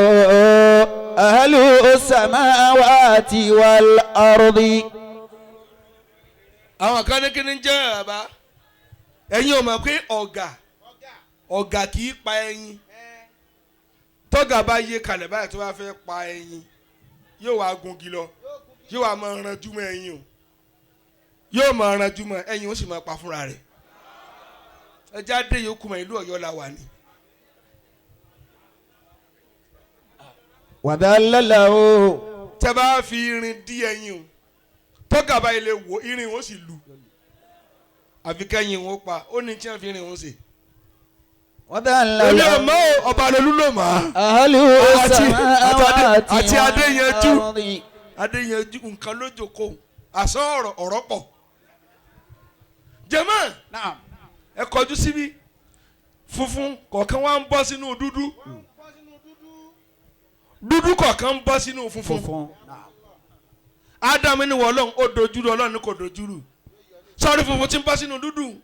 أهل السماوات والأرض. Àwọn kan ní kíni ń jẹ́ bàbá, ẹ̀yin ò mọ̀ pé ọ̀gà ọ̀gà kì í pa ẹyin. Tọ́gà bá yé kalẹ̀ báyìí, tó bá fẹ́ pa ẹyin, yóò wá gungi lọ, yóò wá máa ranjú mọ́ ẹyin o, yóò máa ranjú mọ́ ẹyin, ó sì máa pa fúnra rẹ̀. Ẹ jáde yòókù mọ́, ìlú Ọ̀yọ́ la wà ní. وذلله Tẹ́ bá fi irin dí ẹyin o, tọ́gà báyìí lè wò irin ó sì lu, àfi kẹ́yìn ó pa ó ní tí wọ́n fi irin ó ṣe. Èmi ò وذلله mọ̀ o, ọba lolú ló mọ̀ á. أهل السماوات Àti Adéyanjú. والأرض. Adéyanjú nǹkan ló jókòó àṣọ ọ̀rọ̀ ọ̀rọ̀ pọ̀. Jẹ̀mọ́, ẹ kọjú síbí. Funfun kọ̀ọ̀kan wá ń bọ́ sínú dúdú, dúdú kọ̀ọ̀kan ń bọ́ sínú funfun. Ádámù ní wọ́n Ọlọ́run ó dojúrú, Ọlọ́run ní kò dojúrú. Sọ́ọ́rí funfun tí ń bọ́ sínú dúdú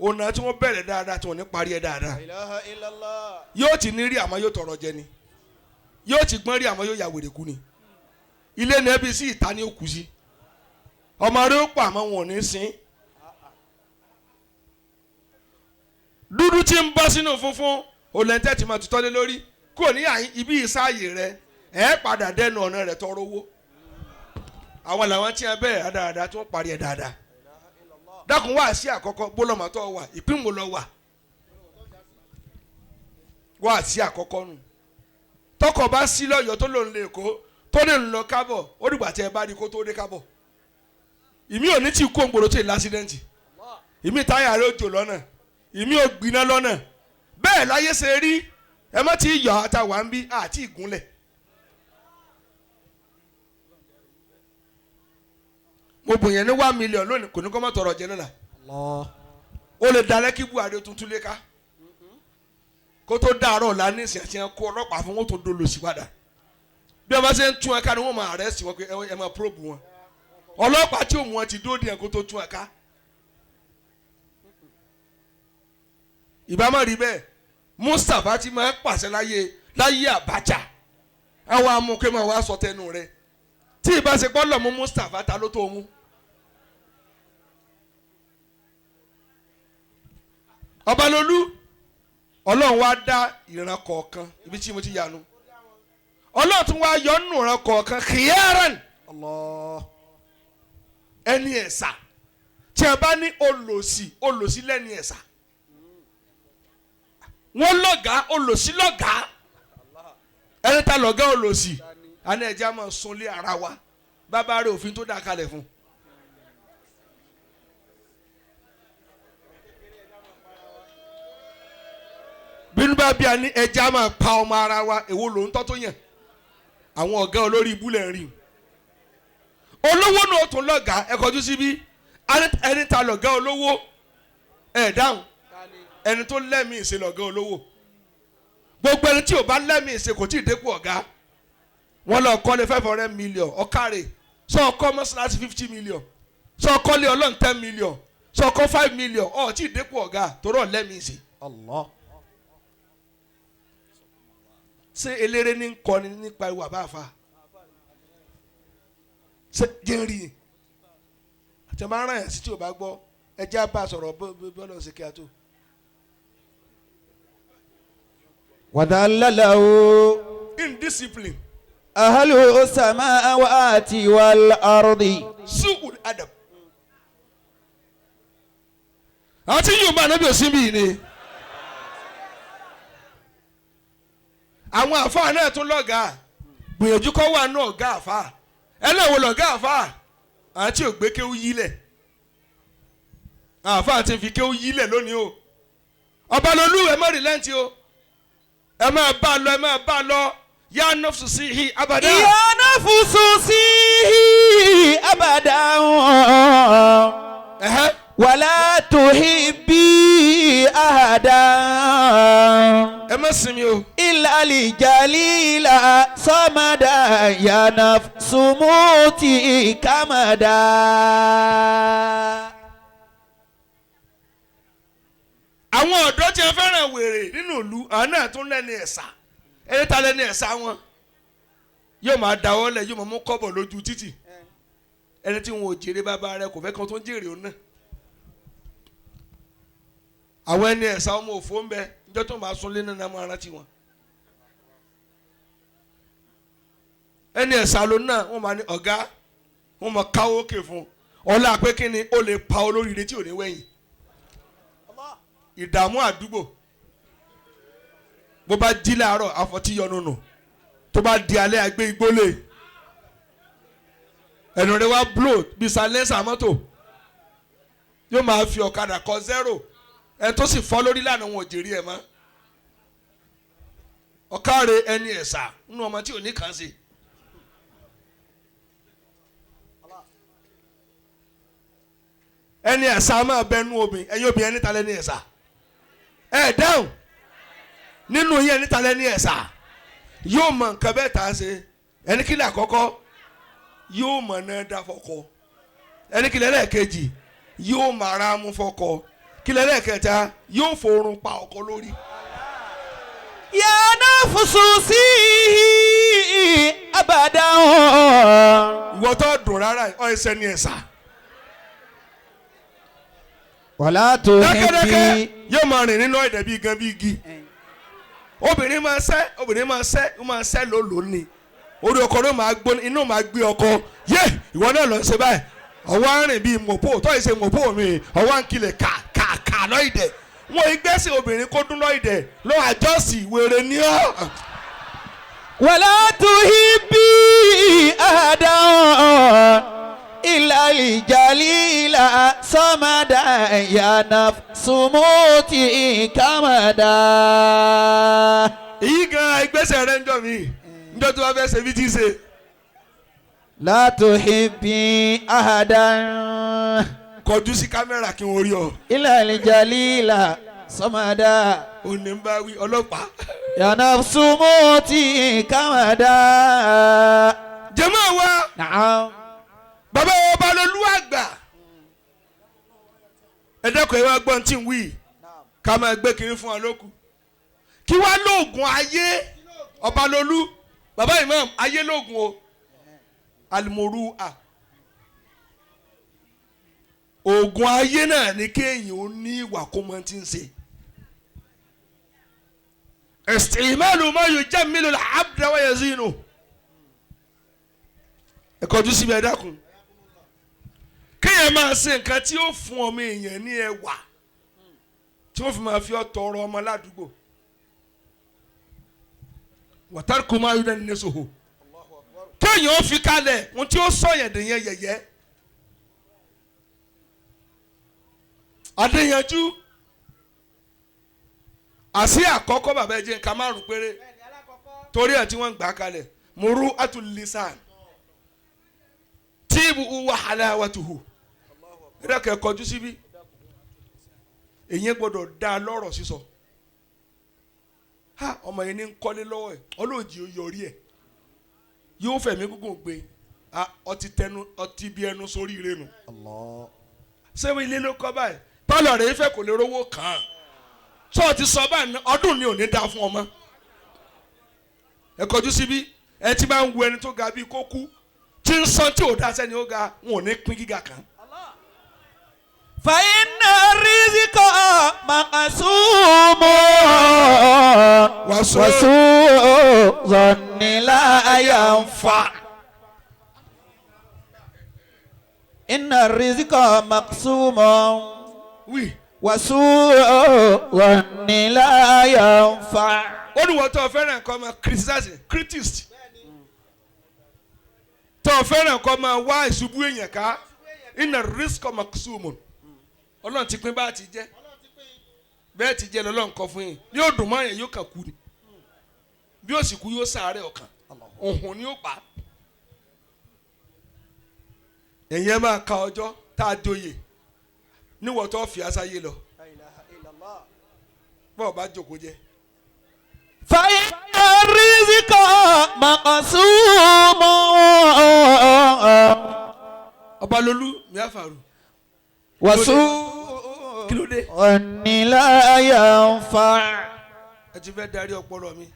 ọ̀nà tí wọ́n bẹ̀rẹ̀ dáadáa tí wọ́n ní parí ẹ̀ dáadáa. Yóò ti ní rí àmọ́ yóò tọrọ jẹ ni, yóò ti gbọ́n rí àmọ́ yóò ya wèrè kú ni. Ilé ní ẹbí sí ìta ni ó kú sí. Ọmọ rẹ ó pa àmọ́ wọn ò ní sin. Dúdú tí ń bọ́ sínú funfun olẹ́ńtẹ́ ti máa tutọ́ lé lórí kúrò ní àyín ibi ìsáàyè rẹ, ẹ̀ padà dẹnu ọ̀nà rẹ̀ tọrọ owó. Àwọn làwọn tí wọn bẹ̀rẹ̀ dáadáa tí wọ́n parí ẹ̀ dáadáa. Dákun, wá sí àkọ́kọ́ bólọ́mọ̀tọ́ wà ìpín wo lọ wà wá sí àkọ́kọ́ nù. Tọkọ bá sí lọ́yọ̀ọ́ tó lòun lè kó tó lè lọ kábọ̀, ó dìgbà tí ẹ bá rí kó tó dé kábọ̀. Ìmí ò ní tí kó ń gbòòrò tó yìí lásídẹ́ǹtì, ìmí táyà rẹ̀ ó jò lọ́nà, ìmí ò gbiná lọ́nà. Bẹ́ẹ̀ láyé ṣe rí. Ẹ má ti yọ àtàwà ń bí àti ìgúnlẹ̀. Mo bùn yẹn ní 1 million lónìí, kò ní kó má tọrọ jẹ lọ́la. Ó lè dalẹ́ kí Buhari tuntun lé ká kó tó dàárọ̀ ọ̀la ní ìsìn àti ẹ̀kọ́ ọlọ́pàá fún wọn tó dolo sí padà. Bí wọ́n bá ṣe ń tún ẹ ká ni wọ́n máa arrest wọn pé ẹ máa probe wọn. Ọlọ́pàá tí òun wọn ti dúró díẹ̀ kó tó tún ẹ ká. Ìbámu rí bẹ́ẹ̀, Mustapha ti máa ń pàṣẹ láyé láyé Abacha, àwọn amúkẹ́ máa wá sọ tẹnu rẹ̀. Tí ìbáṣepọ̀ lọ mú Mustapha, ta ló tó mú? Ọbalolú, Ọlọ́run wá dá ìran kọ̀ọ̀kan ibi tí mo ti yanu. Ọlọ́run tún wá yọ nínú ìran kọ̀ọ̀kan khiyaran, ẹni ẹ̀sà. Tí a bá ní olòṣì, olòṣì lẹ́ni ẹ̀sà. Wọ́n lọ́gàá, olòṣì lọ́gàá. Ẹni tá lọ́gàá olòṣì àní ẹ̀jẹ̀ á máa sunlé ara wa. Bàbá rẹ̀ òfin tó dá kalẹ̀ fún. Bínú bá bí a ní ẹ̀jẹ̀ á máa pa ọmọ ara wa, èwo ló ń tọ́ tó yàn? Àwọn ọ̀gá olórí ibú lẹ̀ ń rí olówó náà tún lọ́gàá. Ẹ kọjú síbí, ẹni ta lọ́gàá olówó? Ẹ dáhùn. Ẹni tó lẹ́mìí ìṣe lọ́gàá olówó. Gbogbo ẹni tí ò bá lẹ́mìí ìṣe kò tí ì dépò ọ̀gá. Wọ́n lọ kọ́lé 500 million, ọ̀kàrẹ̀ sọ ọkọ́ mọ́ṣáláṣí 50 million, sọ ọkọ́lé ọlọ́run 10 million, sọ ọkọ́ 5 million, ọ̀ tí ì dépò ọ̀gá torọ̀ lẹ́mìí ìṣe. Ṣé eléré ní ń kọni nípa ìwà bá a fa ṣe jẹ́rìí àti ọba ara yẹn sí tí o bá gbọ́? Ẹ jẹ́ bá a sọ̀rọ̀ bọ́lá ṣe kí a tó. وذلله Indiscipline. أهل السماوات والأرض. Su'ul adab. Àti yóò bá anabi òsín bíi ni. Àwọn àfáà náà tún lọ́gàá gbìyànjú kọ́ wà náà ọ̀gá àfáà ẹ náà wò lọ́gá àfáà àti ògbé kéwú yílẹ̀ àfáà ti fi kéwú yílẹ̀ lónìí o. Ọbalolú ẹ má rìlẹ́ǹtì o, ẹ máa bá a lọ, ẹ máa bá a lọ. Yá nọ́fṣù sí i abàdá. يا نفس سيه أبدا Ẹ̀hẹ́. ولا تحبي أحدا Ẹ má sinmi o. إلا الجليل صمدا يا نفس موتي كمدا. Àwọn ọ̀dọ́ tí wọ́n fẹ́ràn wèrè nínú ìlú àwọn náà tún lẹ́ni ẹ̀sà. Ẹni ta lẹ́ni ẹ̀sà wọn yóò máa dáwọ́ lẹ̀, yóò máa mú kọ́bọ̀ lójú títì. Ẹni tí wọn ò jèrè bàbá rẹ kò fẹ́ kan tó ń jèrè òun náà. Àwọn ẹni ẹ̀sà ọmọ òfò ń bẹ níjọ́ tó máa súnlé nínú àwọn arántí wọn. Ẹni ẹ̀sà ló náà wọ́n máa ní ọ̀gá, wọ́n máa káwó òkè fún ọlá pé kí ni ó lè pa olóríire tí ò ní wẹ̀yìn. Ìdààmú àdúgbò, bó bá jí láàárọ̀ àfọ̀tíyọnu nù, tó bá di alẹ́ àgbé igbólé, ẹnu rẹ wá blow bí silencer mọ́tò, yóò máa fi ọ̀kadà kọ zero. Ẹni tó sì fọ́ lórí lánàá wọn ò jèrè ẹ̀ mọ́. Ọ̀kàrẹ̀ ẹni ẹ̀sà nínú ọmọ tí ò ní kàn sí. Ẹni ẹ̀sà máa bẹnu obìnrin. Ẹ̀yin obìnrin ẹni ta lẹ́ni ẹ̀sà? Ẹ̀ dáhùn nínú yẹn, ẹni ta lẹ́ni ẹ̀sà? Yóò mọ nǹkan bẹ́ẹ̀ tá a ṣe. Ẹni kí ni àkọ́kọ́? Yóò mọ̀ náà dá fọkọ. Ẹni kí lẹ́lẹ́kejì? Yóò mọ ara mú fọkọ. Kí lẹ́lẹ́kẹta? Yóò forun pa ọkọ lórí. يا نفس سيه أبدا Ìwọ tó dùn rárá ọ ẹsẹ ni ẹ̀sà. ولا Dákẹ́dákẹ́ تحبي yóò máa rìn nínú ẹ̀dẹ̀ bíi gan bíi igi. Obìnrin máa sẹ́, obìnrin máa sẹ́, ó máa sẹ́ lólòó ni. Orí ọkọ ló máa gbóná, inú máa gbé ọkọ. Yé ìwọ náà lọ ṣe báyìí. Ọwọ́ á rìn bíi mọ̀pó, tọ́ ìṣe mọ̀pó mi, ọwọ́ á ń kilẹ̀ kà kà kà lọ́ìdẹ̀. Wọ́n ìgbésẹ̀ obìnrin kó dún lọ́ìdẹ̀ lọ́ àjọsìn wèrè ní ọ́. ولا تحبي أحدا إلا الجليل صمدا يا نفس موتي كمدا. Èyí gan ìgbésẹ̀ rẹ̀ ń jọ mí. Njọ́ tó bá fẹ́ ṣe bí tí ń ṣe. لا تحبي أحدا Kọjú sí kámẹ́rà kí wọ́n rí ọ. إلا الجليل صمدا Òní ń bá wí ọlọ́pàá. يا نفس موتي كمدا. Jẹ̀mọ́ wa. نعم. Bàbá ọba lolú àgbà. Ẹ dẹ́kun, ẹ wá gbọ́n tí ń wí ká máa gbé kiri fún wa lókù. Kí wá lóògùn ayé ọba lolú bàbá imam ayé lóògùn o alimoru a oògùn ayé náà ni kéèyàn ó ní ìwà kó mọ tí ń ṣe. Ìsìnmẹ́lù mọ́ yóò jẹ́ mílò abdul yazinu. Ẹ kọjú síbi, ẹ dákun. Kéèyàn máa ṣe nǹkan tí ó fún ọmọ èèyàn ní ẹwà tí wọ́n fi máa fi ọ́ tọrọ ọmọ ládùúgbò. Wàtárìkù máa yọ ní sòhò. Kéèyàn ó fi kalẹ̀ ohun tí ó sọ yẹn dèyẹn yẹ̀yẹ́. Adéyanjú àṣì àkọ́kọ́ bàbá ẹ jẹ́ nǹkan márùn péré torí ẹ̀ tí wọ́n ń gbà kalẹ̀ muru atulisan tíìbù wa halawatuhu. Ẹ̀rọ kẹ́ kọjú síbí, èyí gbọ́dọ̀ dá a lọ́rọ̀ sísọ. Ha, ọmọ yẹn ní ń kọ́lé lọ́wọ́ ẹ̀, ọlọ́ọ̀jì ó yọrí ẹ̀, yóò fẹ̀mí gúngùn gbé ọtí tẹnu ọtí bí ẹnu sórí ire nu. Ṣé ilé ló kọ́ báyìí? Pálọ̀ rẹ̀ fẹ́ kò lè rówó kàn án. Sọ ti sọ báyìí, ọdún ni ò ní dáa fún ọmọ. Ẹ kọjú síbí, ẹ ti máa ń wo ẹni tó ga bíi kó kú tí ń sọ tí ò dá sẹ́ni ó ga, wọn ò ní pín gíga kan. فإن الرزق مقسوم وسوء ظن لا ينفع إن الرزق مقسوم wí. وسوء ظن لا ينفع Ó ní wọ́n tó fẹ́ràn kọ́ máa criticize critist tó fẹ́ràn kọ́ máa wá ìṣubú èèyàn ká inna rizqa maqsumun Ọlọ́run ti pín bá ti jẹ́ bẹ́ẹ̀ ti jẹ́ lọ́lọ́run kọ fún yín yóò dùn mọ́ yẹn yóò kàn kú ni bí ó sì kú yóò sàárẹ̀ ọkàn òhun ni ó pa ẹ̀yin ẹ máa ka ọjọ́ tá a joyè níwọ̀n tó fi aṣáyé lọ bọ́ọ̀ bá jókòó jẹ́. فإن الرزق مقسوم Ọbalolú miafaru وسوء kí ló dé ظن لا ينفع ẹ ti fẹ́ darí ọpọlọ mi.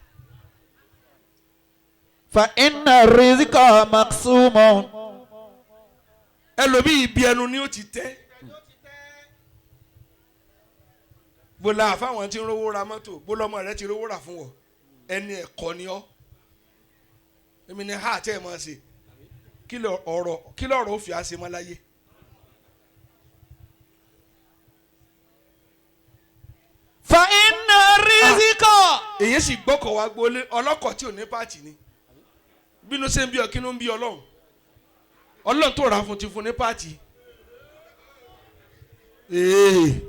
فإن الرزق مقسوم Ẹlòmíì ibi ẹnu ni ó ti tẹ́ bó la àfáwọn tí ń rówó ra mọ́tò bó lọ́mọ rẹ ti rówó rà fún wọ ẹni ẹ̀kọ́ ni ọ́ èmi ni ha tẹ́ ẹ̀ máa ṣe kí lọ̀rọ̀ ó fi àṣẹ mọ́ láyé. فإن الرزق Èyí sì gbọ́kọ̀ wá gbolé ọlọ́kọ̀ tí ò ní pààtì ni bínú ṣe ń bí ọ kí ló ń bí Ọlọ́run Ọlọ́run tó rà fún ti fún ní pààtì. Ee.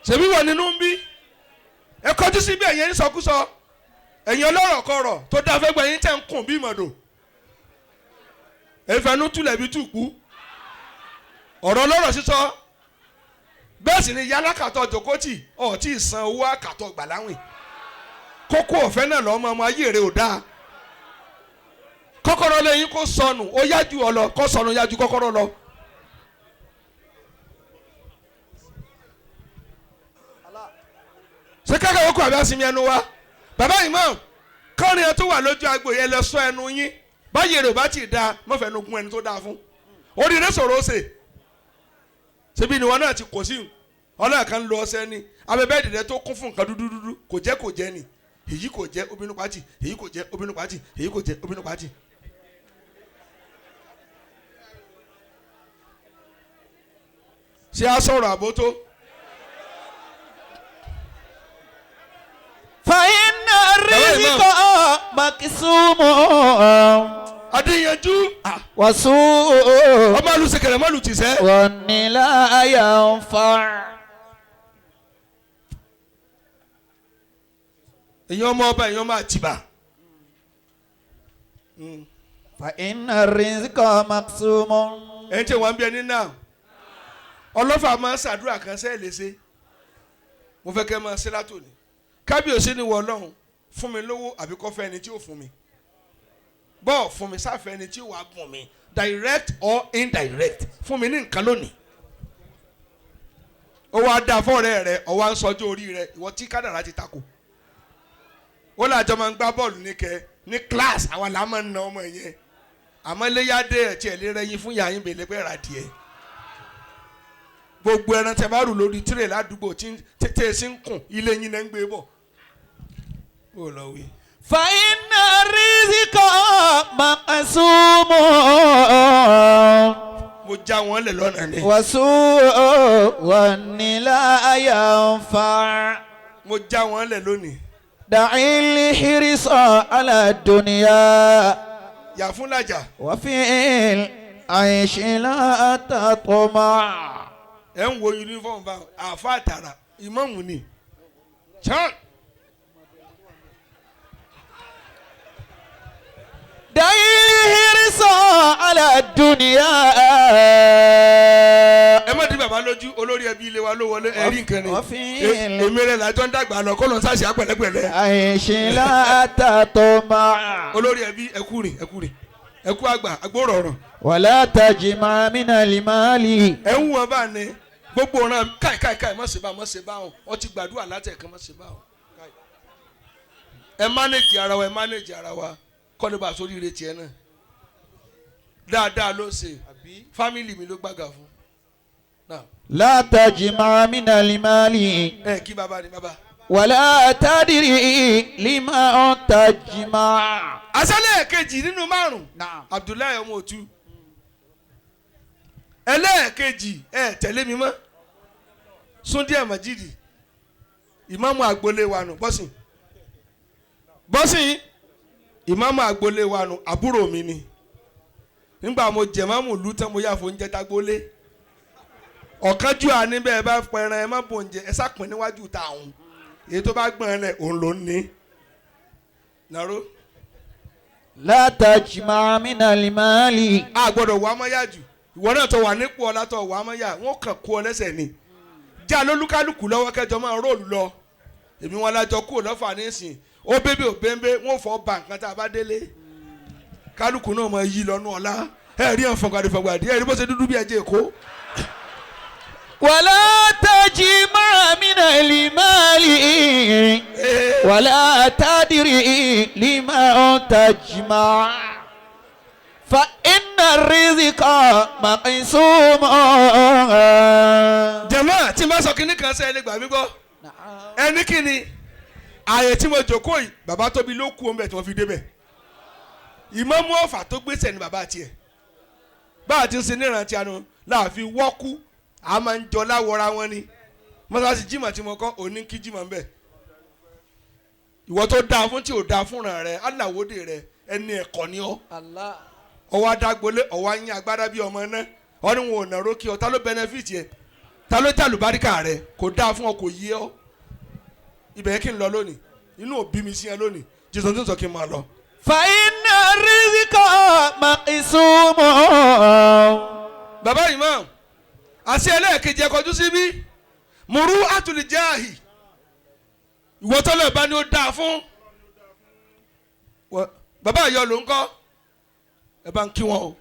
Ṣèbí wọ̀ nínú ń bí ẹ kọjú sí bí ẹ̀yin ń sọkúsọ ẹ̀yin ọlọ́rọ̀ kọrọ̀ tó dáa fẹ́ gbọ́ ẹ̀yin tẹ̀ ń kùn bí ìmọ̀dò ẹ̀fẹ̀nu túlẹ̀ bí tùkú ọ̀rọ̀ ọlọ́rọ̀ sísọ bẹ́ẹ̀ sì ni yálàkàtọ̀ jòkótì ọ̀ tí ì san owó àkàtọ̀ gbà láwìn kókó ọ̀fẹ́ náà lọ́mọ ọmọ ayé rẹ̀ ò dáa kọ́kọ́rọ́ lẹ́yìn kó sọnù ó yájú ọ lọ kó sọnù yájú kọ́kọ́rọ́ lọ. Ṣé káka yòókù àbí àsinmi ẹnu wa bàbá imam kọrin ẹ tó wà lójú agbo yẹn lọ sọ ẹnu yín báyìí èrò bá ti da mọ́fẹ́nu gún ẹni tó dáa fún oríire sọ̀rọ̀ ó ṣe ṣebí ni wọn náà ti kò sí ọlọ́ọ̀ kan lọ ọsẹ ni abẹ́bẹ́ ìdìdẹ tó kún fún nǹkan dúdú dúdú kò jẹ́ kò jẹ́ ni èyí kò jẹ́ obìnrin pàtì èyí kò jẹ́ obìnrin pàtì èyí kò jẹ́ obìnrin pàtì. Ṣé a sọ̀rọ̀ àbótó? فإن الرزق مقسوم Adéyanjú وسوء ọmọ alùsèkèrè mọ́lù tìṣẹ́. ظن لا ينفع Èyàn ọmọ ọba èyàn ọmọ àtìbà. فإن الرزق مقسوم Ẹ̀ ń tẹ̀ wọ́n bí ẹni náà ọlọ́fà máa ń ṣàdúrà kan sẹ́ẹ̀ léṣe mo fẹ́ kẹ́ máa ṣe látòní kábíyèsí ni wọ́n Ọlọ́run fún mi lówó àbí kó fẹ́ ẹni tí ó fún mi bọ́ọ̀ fún mi sáfẹ́ ẹni tí ó wàá gùn mi direct or indirect fún mi ní nǹkan lónìí ó wáá dá fọ́ọ̀rẹ́ rẹ ó wá ń sọjọ́ orí rẹ ìwọ tí kádàrá ti takò ó làjọ máa ń gbá bọ́ọ̀lù ní kẹ ní class àwa là máa ń na ọmọ yẹn àmọ́ léyàdé ẹ̀ tiẹ̀ lé rẹ́yìn fún yàyín bèlè pé rà díẹ̀ gbogbo ẹran tẹ bá rù lórí tírè ládùúgbò tí tẹ sí ń kùn ilé yín náà ń gbé bọ̀ ó lọ wí. فإن الرزق مقسوم Mo já wọn lẹ̀ lọ́nà ni وسوء ظن لا ينفع mo já wọn lẹ̀ lónìí. دع الحرص على الدنيا Yà fún làjà وفي العيش لا تطمع ẹ̀ ń wo uniform bá àfa àtàrà ìmọ̀mù ni. Chan. دع الحرص على الدنيا Ẹ má di bàbá lójú olórí ẹbí ilé wa ló wọlé ẹ̀rí nǹkan ni Òfin èmi rẹ̀ làjọ ń dàgbà lọ kó lọ sáṣẹ àpẹlẹpẹlẹ عيش لا تطمع olórí ẹbí ẹkú rìn ẹkú rìn ẹkú àgbà agbóró ọ̀ràn ولا تجمع من المال ẹ ń wọn bá ní gbogbo ọ̀ràn káì káì káì má ṣe bá má ṣe bá wọn ọ ti gbàdúrà látẹ̀kẹ́ má ṣe bá wọn. Káì. Ẹ mánéjì ara wa ẹ mánéjì ara wa kọ́ni bá a sórí ire tiẹ̀ náà dáadáa ló ṣe Family mi ló gbàgà fún. لا تجمع من المال Ẹ kí bàbá ni bàbá. ولا تدري لما تجمع. Àṣálẹ̀ kejì nínú márùn. Abdullahi ọmọ òtú. Ẹlẹ́ẹ̀kejì ẹ tẹ̀lé mi mọ́. Sunday Majidi ìmáàmù agboolé wa nù bọ́sìn bọ́sìn ìmáàmù agboolé wa nù àbúrò mi ni. Nígbà mo jẹ máàmù lù tán mo yà fún oúnjẹ tágbólé. Ọ̀kánjú àní bẹ́ẹ̀ bá pẹran ẹ má bò oúnjẹ ẹ sàpín níwájú ta òun. Èyí tó bá gbọ̀n lẹ̀ òun ló ń ní. Nàró. لا تجمع من المال. A gbọ́dọ̀ wà á mọ́yà jù. Ìwọ náà tó wà nípò ọlá tó wà á mọ́yà wọ́n kàn kó ọ lẹ́sẹ̀ ni. Já lólúkálùkù lọ́wọ́ kẹjọ máa róòlù lọ. Èmi wọn lájọ kúrò lọ́fà nísìn. Ó bébè ò bẹ́ńbé wọ́n fọ́ ba nǹkan tá a bá délé. Kálukú náà máa yí lọ́nú ọ̀la. Ẹ rí hàn fọ̀gbàdì fọ̀gbàdì ẹ rí bó ṣe dúdú bí ẹjẹ Èkó. ولا تجمع من المال ولا تدري لما تجمع فإن الرزق مقسوم. Jẹ̀mọ́ tí n bá sọ kinní kan sẹ́ ẹ lè gbà mí gbọ́. Ẹni kíni ààyè tí mo jókòó yìí bàbá tóbi ló kú omi ẹ̀ tí wọ́n fi débẹ̀. Ìmáàmù Ọ̀fà tó gbèsè ni bàbá tiẹ̀. Bá a ti ń sin nírántí àná láàfin wọ́kú a máa ń jọ láwọra wọn ni. Mọ́sáàsì jimá tí mo kọ́ òní kí jimá ń bẹ̀. Ìwọ tó dáa fún tí ò dáa fúnra rẹ aláwòde rẹ ẹni ẹ̀kọ́ ni ọ́. Ọwọ́ adágbolé ọwọ́ ayín agbára bíi ọmọ náà ọ̀ni wọn ò nàró kí ọ ta ló benefit yẹ ta ló jàlùbáríkà rẹ kò dáa fún ọ kò yé ọ. Ibẹ̀ yẹn kí n lọ lónìí inú òbí mi sí ẹ lónìí Jésù tó ń sọ kí n máa lọ. فإن الرزق مقسوم. Bàbá imam àti ẹlẹ́ẹ̀kejì ẹ kọjú síbí mùrú àtúlìjáàhì ìwọ tọ́lọ̀ bá ní ó dáa fún bàbá àyọ ló ń kọ́ ẹ bá ń kí wọn o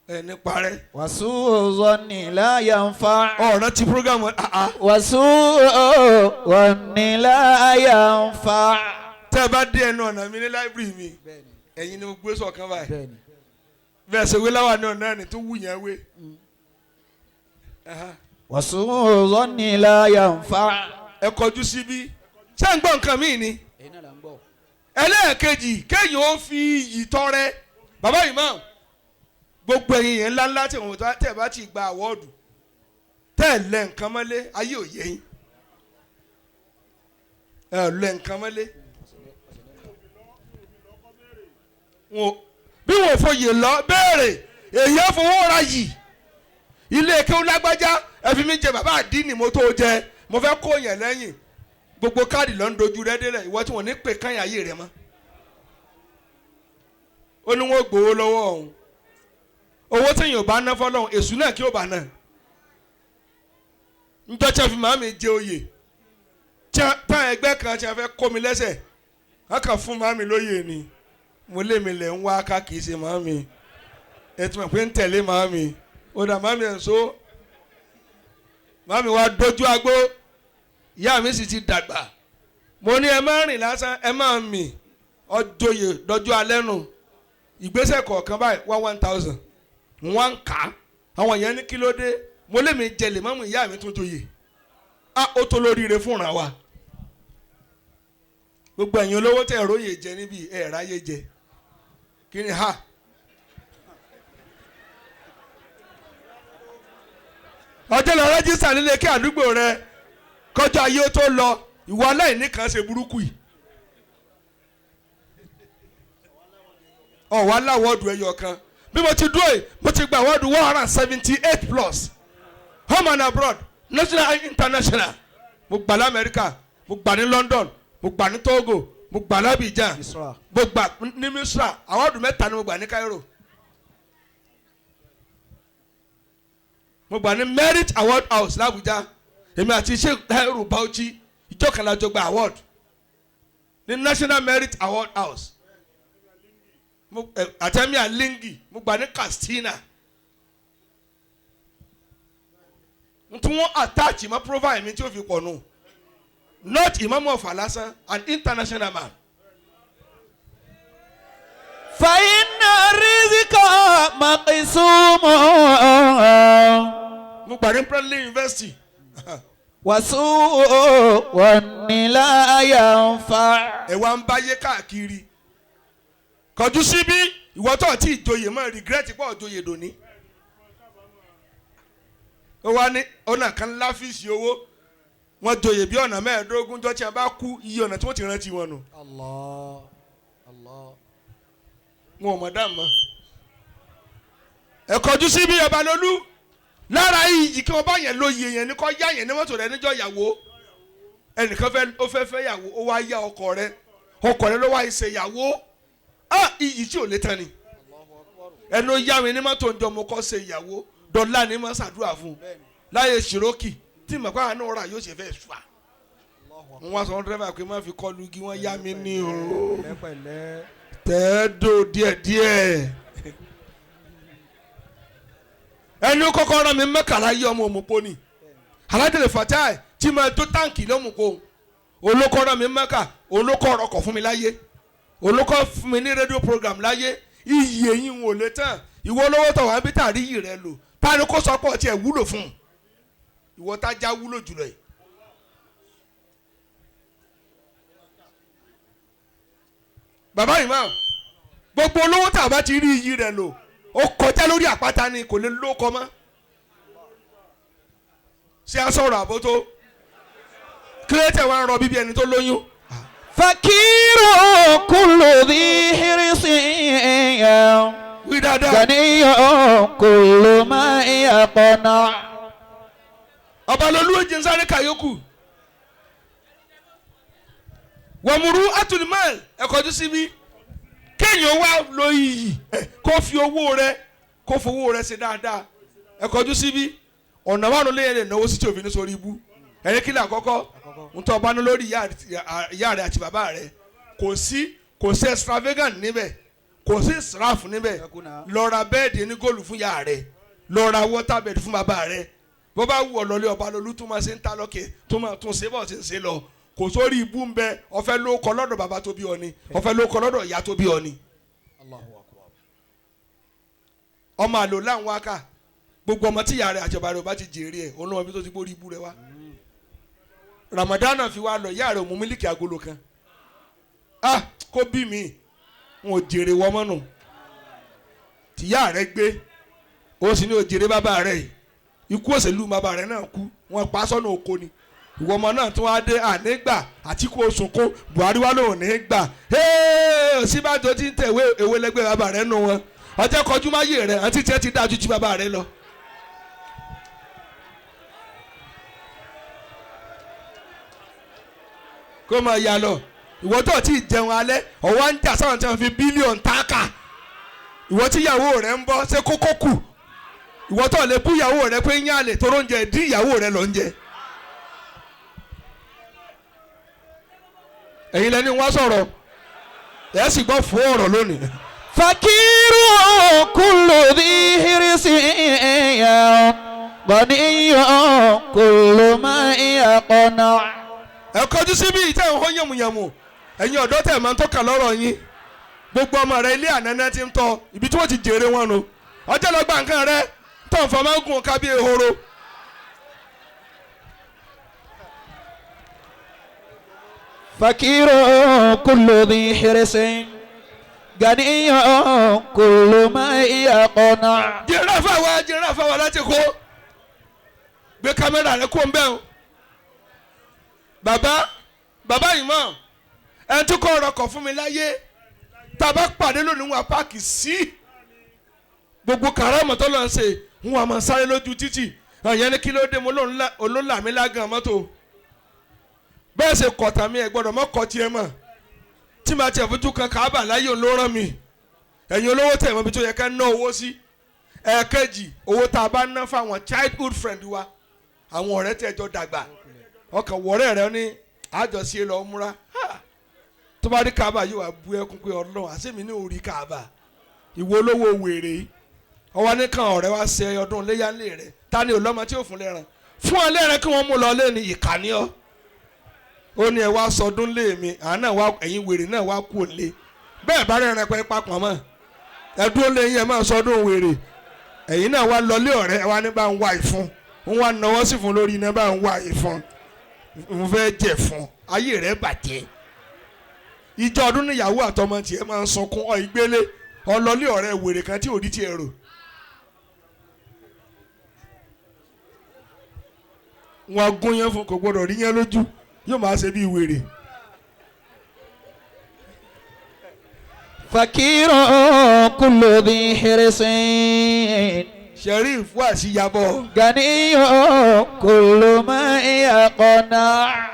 ẹ ní parẹ́. وسوء الظن لا ينفع. Ọ̀ràn ti program àá. وسوء الظن لا ينفع. Tẹ́ ẹ bá dé ẹnu ọ̀nà mi ní library mi ẹ̀yin ni mo gbé sọ̀kan báyìí bẹ́ẹ̀ ṣe wé láwà ní ọ̀nà ẹni tó wù yẹn wé. وسوء الظن لا ينفع. Ẹ kọjú síbí ṣé ń gbọ́ nǹkan míì ni. Ẹlẹ́ẹ̀kejì kéèyàn ó fi iyì tọrẹ bàbá imam gbogbo ẹ̀yin yẹn ńláńlá tí wọ́n tẹ̀ bá ti gba àwọ́ọ̀dù tẹ́ ẹ̀ lẹ nǹkan mọ́lé ayé ò yẹ yín ẹ̀ lẹ nǹkan mọ́lé bí wọn ò foyè lọ béèrè èyí á fowó ra yìí ilé kéwú lágbájá ẹ fi mí jẹ bàbá àdínì mo tó jẹ mo fẹ́ kó yẹn lẹ́yìn gbogbo káàdì ló ń dojú rẹ délẹ̀ ìwọ tí wọ́n ní pè káyà ayé rẹ mọ́ ó ní wọ́n gbowó lọ́wọ́ ọ̀hún owó téèyàn ò bá ná fọlọ́hún èṣù náà kí ó bá ná njọ́ tí a fi màmí jẹ oyè tán ẹgbẹ́ kan tí a fẹ́ kó mi lẹ́sẹ̀ wọ́n kàn fún màmí lóyè ni mo lé mi lẹ̀ ń wá ká kì í ṣe màmí ẹ ti mọ̀ pé ń tẹ̀lé màmí ó dà màmí ẹ̀ ń so màmí wa dojú agbó ìyá mi sì ti dàgbà mo ní ẹ má rìn lásán ẹ má mì ọjọ́yè dọ́jú alẹ́ nù ìgbésẹ̀ kọ̀ọ̀kan báyìí wá 1,000 wọ́n ń kà á àwọn yẹn ní kí ló dé mo lé mi jẹ lè mọ́mú ìyá mi tún joyè á ó tó lóríire fúnra wa gbogbo ẹ̀yin olówó tẹ̀ róye jẹ níbi ẹ̀ ráyé jẹ kí ni ha. Ọjọ́ lọ rẹ́jísà nílé kí àdúgbò rẹ kọjá ayé ó tó lọ ìwọ aláìní kan ṣe burúkú yìí. Ọ̀wá aláwọ̀dù ẹyọ kan bí mo ti dúró yìí mo ti gba àwọ̀dù 178 plus home and abroad national and international mo gbà ní Amẹ́ríkà mo gbà ní London mo gbà ní Togo mo gbà ní Abidjan mo gbà ní Misra àwọ̀dù mẹ́ta ni mo gbà ní Cairo mo gbà ní Merit Award House l'Abuja èmi àti Sheikh Heru Bauchi ìjọ kan la jọ gba award ní National Merit Award House àtẹ̀mí àlíngì mo gbà ní Katsina n tún wọ́n attach mọ́ profile mi tí ó fi pọ̀ nù not Imam Ọ̀fà lásán an international man. فإن الرزق الرزق مقسوم Mo pàdé Bradley University. وسوء الظن لا ينفع. Ẹ wá ń báyé káàkiri. Kọjú síbí ìwọ tó ti ìjòyè mọ́ regret pọ̀ ìjòyè dòní. Ó wá ní ọ̀nà kan láfíìsì owó. Wọ́n joyè bí ọ̀nà 25 jọ́ tí a bá kú iye ọ̀nà tí wọ́n ti rántí wọn nù. Allah Allah. Wọn ò mọ̀ dá mọ́. Ẹ kọjú síbí ọba lolú. Lára iyì kí wọ́n bá yẹn lóye yẹn ní kọ́ yá yẹn ní mọ́tò rẹ níjọ́ ìyàwó. Ẹnìkan fẹ́ ó fẹ́ fẹ́ yàwó ó wá yá ọkọ rẹ. Ọkọ rẹ ló wá ṣe ìyàwó. Á iyì tí ò lè tán ni. Ẹnu yá mi ní mọ́tò ń jọ mo kọ́ ṣe ìyàwó. Dọ́là ni mo ṣàdúrà fún un. Láyé ṣìrókì tí màpá àánú rà yóò ṣe fẹ́ ṣùà. Wọ́n wá sọ fún dírẹ́fà pé má fi kọlu igi wọ́n yá mi ní o. Pẹ̀lẹ́pẹ̀lẹ́. Tẹ́ẹ̀dò díẹ̀díẹ̀. Ẹni kọ́kọ́ rán mi mẹ́kàlá yí ọmọ òmùpó ni. Aládìrẹ Fatai tí máa tó táǹkì lọ́mùpó. Olókọ́ rán mi mẹ́kà, olókọ́ rọkọ̀ fún mi láyé. Olókọ́ fún mi ní rédíò program láyé. Iyì eyín wò lè tán. Ìwọ olówó tọ̀ wá bí tàrí yìí rẹ lò. Tani kó sọ pé ọtí ẹ̀ wúlò fún un. Ìwọ tájá wúlò jùlọ yìí. Bàbá Imam, gbogbo olówó tá a bá ti rí iyì rẹ̀ lò ó kọjá lórí àpáta ni kò lè lóko mọ́. Ṣé a sọ̀rọ̀ àbótó kílẹ̀tẹ̀ wa ń rọ bíbí ẹni tó lóyún. فقير كل ذي حرص Wí dáadáa. غني كل ما يقنع. Ọba lolú ojú nsáré kàyókù. Wọ̀mùrú Atulmal ẹ̀kọ́jú síbí. Kéèyàn wá lo iyì kó fi owó rẹ kó fowó rẹ ṣe dáadáa. Ẹ̀kọ́jú síbí. Ọ̀nà márùn lè lè náwó sí tí òfin ní sórí ibú. Ẹ̀yin kílẹ̀ àkọ́kọ́ ntọ́ ọba ní lórí ìyá rẹ àti bàbá rẹ. Kò sí extravagant níbẹ̀. Kò sí israf níbẹ̀. Lọ ra bẹ́ẹ̀dì ní góòlù fún ìyá rẹ. Lọ ra water bed fún bàbá rẹ. Bó bá wù ọ́ lọlé ọba lolú tó máa ṣe ń ta lọ́kẹ́ tó máa tún ṣe bọ̀ ṣe ń ṣe lọ. Kò sórí ibú ń bẹ ọ̀fẹ́ ló kọ lọ́dọ̀ bàbá tó bí ọ ni ọ̀fẹ́ ló kọ lọ́dọ̀ ìyá tó bí ọ ni. Ọmọ àlò láwọn wákà gbogbo ọmọ tí ìyá rẹ àti bàbá rẹ ò bá ti jèrè ẹ̀ òun ló mọ ibi tó ti gbórí ibú rẹ wá. Ramadan fi wá lọ ìyá rẹ ò mú mílíkì agolo kan. Ah kó bí mi n ò jèrè wọ́n mọ́nù. Tìyá rẹ gbé ó sì ní ò jèrè bàbá rẹ yìí. Ikú òṣèlú bàbá rẹ náà kú wọn pa sọ́nà oko ni. Ìwọ ọmọ náà tún wá dé ànígbà Àtíkù oṣùnkún Buhari wá lòun ní gbà. Ọ̀ṣínbàjò ti ń tẹ̀wé ewé lẹ́gbẹ́ bàbá rẹ nù wọn. Ọjọ́ kọjú máyé rẹ àti tiẹ̀ ti dájú ju bàbá rẹ lọ. Kó máa yà lọ. Ìwọ tó ti jẹun alẹ́ ọ̀wá ń jà sáwọn tí wọ́n fi bílíọ̀nù táàkà. Ìwọ tí ìyàwó rẹ ń bọ́ ṣé kókó kù. Ìwọ tó lè bú ìyàwó rẹ pé ń yàn lè toró ń jẹ dín ìyàwó rẹ lọ ń jẹ. Ẹ̀yin lẹni wá sọ̀rọ̀ ẹ̀ sì gbọ́ fún ọ̀rọ̀ lónìí. فقير كل ذي حرص غني كل ما يقنع. Ẹ kọjú síbí ìtẹ́ ìhó yànmùyànmù ẹ̀yin ọ̀dọ́ tẹ̀ máa ń tọ́ka lọ́rọ̀ yín. Gbogbo ọmọ rẹ ilé àná ti ń tọ́ ibi tí wọ́n ti jèrè wọn nu. Ọjọ́ lọ gba nǹkan rẹ tó ń fọ máa ń gùn ká bí ehoro. فقير كل ذي حرص غني كل ما يقنع. Jèrè fáwa jèrè fáwa láti kó gbé kámẹ́rà rẹ kó ń bẹ́ o. Bàbá bàbá yìí mọ̀ ẹni tó kọ́ ọ̀rọ̀ kọ̀ fún mi láyé tá a bá pàdé lónìí wọn páàkì sí gbogbo kàrámọ̀ tó lọ́n ṣe wọn máa sáré lójú títì àyẹn ní kí ló dé mo olólà mi lágàn mọ́tò bẹ́ẹ̀ ṣe kọ̀tà mi ẹ̀ gbọ́dọ̀ mọ́ kọ́ tiẹ̀ mọ̀ tí màá tiẹ̀ fojú kan káábà láyé òun ló rán mi. Ẹ̀yin olówó tẹ̀ mọ́ ibi tó yẹ ká ná owó sí. Ẹ̀ẹ̀kejì owó tá a bá ná fáwọn childhood friend wa àwọn ọ̀rẹ́ tẹ̀ jọ dàgbà ọkàn wọ̀rẹ́ rẹ ní àjọṣe lọ múra tó bá rí káábà yóò wá bu ẹkún pé Ọlọ́run àṣẹ́mi ní orí káábà ìwọ olówó wèrè yìí ọwọ́ nìkan ọ̀rẹ́ wa ṣe ọdún léyàlé rẹ̀ ta ni olọ́mọ tí yóò fún lẹ́ran fún ọ lẹ́ran kí wọ́n mú lọ lé ní ìkànnì ọ́ ó ní ẹ wá sọdún lé mi àná wa ẹ̀yin wèrè náà wá kú òlé bẹ́ẹ̀ bá rẹ̀ rẹ̀ pẹ́ papọ̀ mọ́ Ẹ dúró lẹ́yìn ẹ máa sọdún wèrè. Ẹ̀yin náà wá lọlé ọ̀rẹ́ ẹ wá ní bá ń wá ìfun. Ń wá náwó sí fún lórí iná bá ń wá ìfun. Ń fẹ́ jẹ̀ fún. Ayé rẹ̀ bàjẹ́. Ìjọ ọdún níyàwó àtọmọ tiẹ̀ máa ń sunkún ọ ìgbélé. Ọlọlé ọ̀rẹ́ wèrè kan tí ò ní tiẹ̀ rò. Wọn gún yẹn fún kò gbọdọ̀ rí yẹn lójú yóò máa ṣe bí wèrè. فقير كل ذي حرص Sheriff wá sí yabọ̀. غني كل ما يقنع.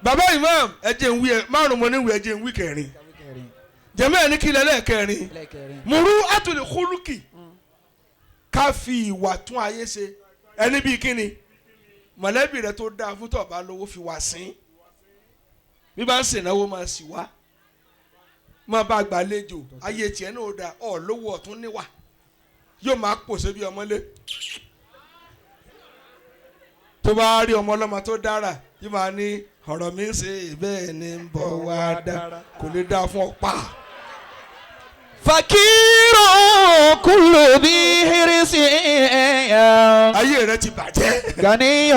Bàbá Imam ẹ jẹ́ ń wí ẹ márùn mo ní wí ẹ jẹ́ ń wí kẹrin. Jẹ̀mọ́ ẹ̀ ní kí lẹ́lẹ́kẹrin. Mùrú àtúlẹ̀ kúlùkì ká fi ìwà tún ayé ṣe ẹni bíi kíni mọ̀lẹ́bí rẹ tó dáa fún tọ̀bá lówó fi wà sín bí bá ń ṣènáwó máa sì wá máa bá gbàlejò ayé tiẹ̀ náà ó dáa ọ̀ lówó ọ̀tún níwà yóò máa pòṣe bí ọmọlé tó bá rí ọmọ ọlọ́mọ tó dára yóò máa ní ọ̀rọ̀ mi ń ṣe bẹ́ẹ̀ ni ń bọ̀ wá dá kò lè dáa fún ọ pa. فقير كل ذي حرص Ayé rẹ ti bàjẹ́. غني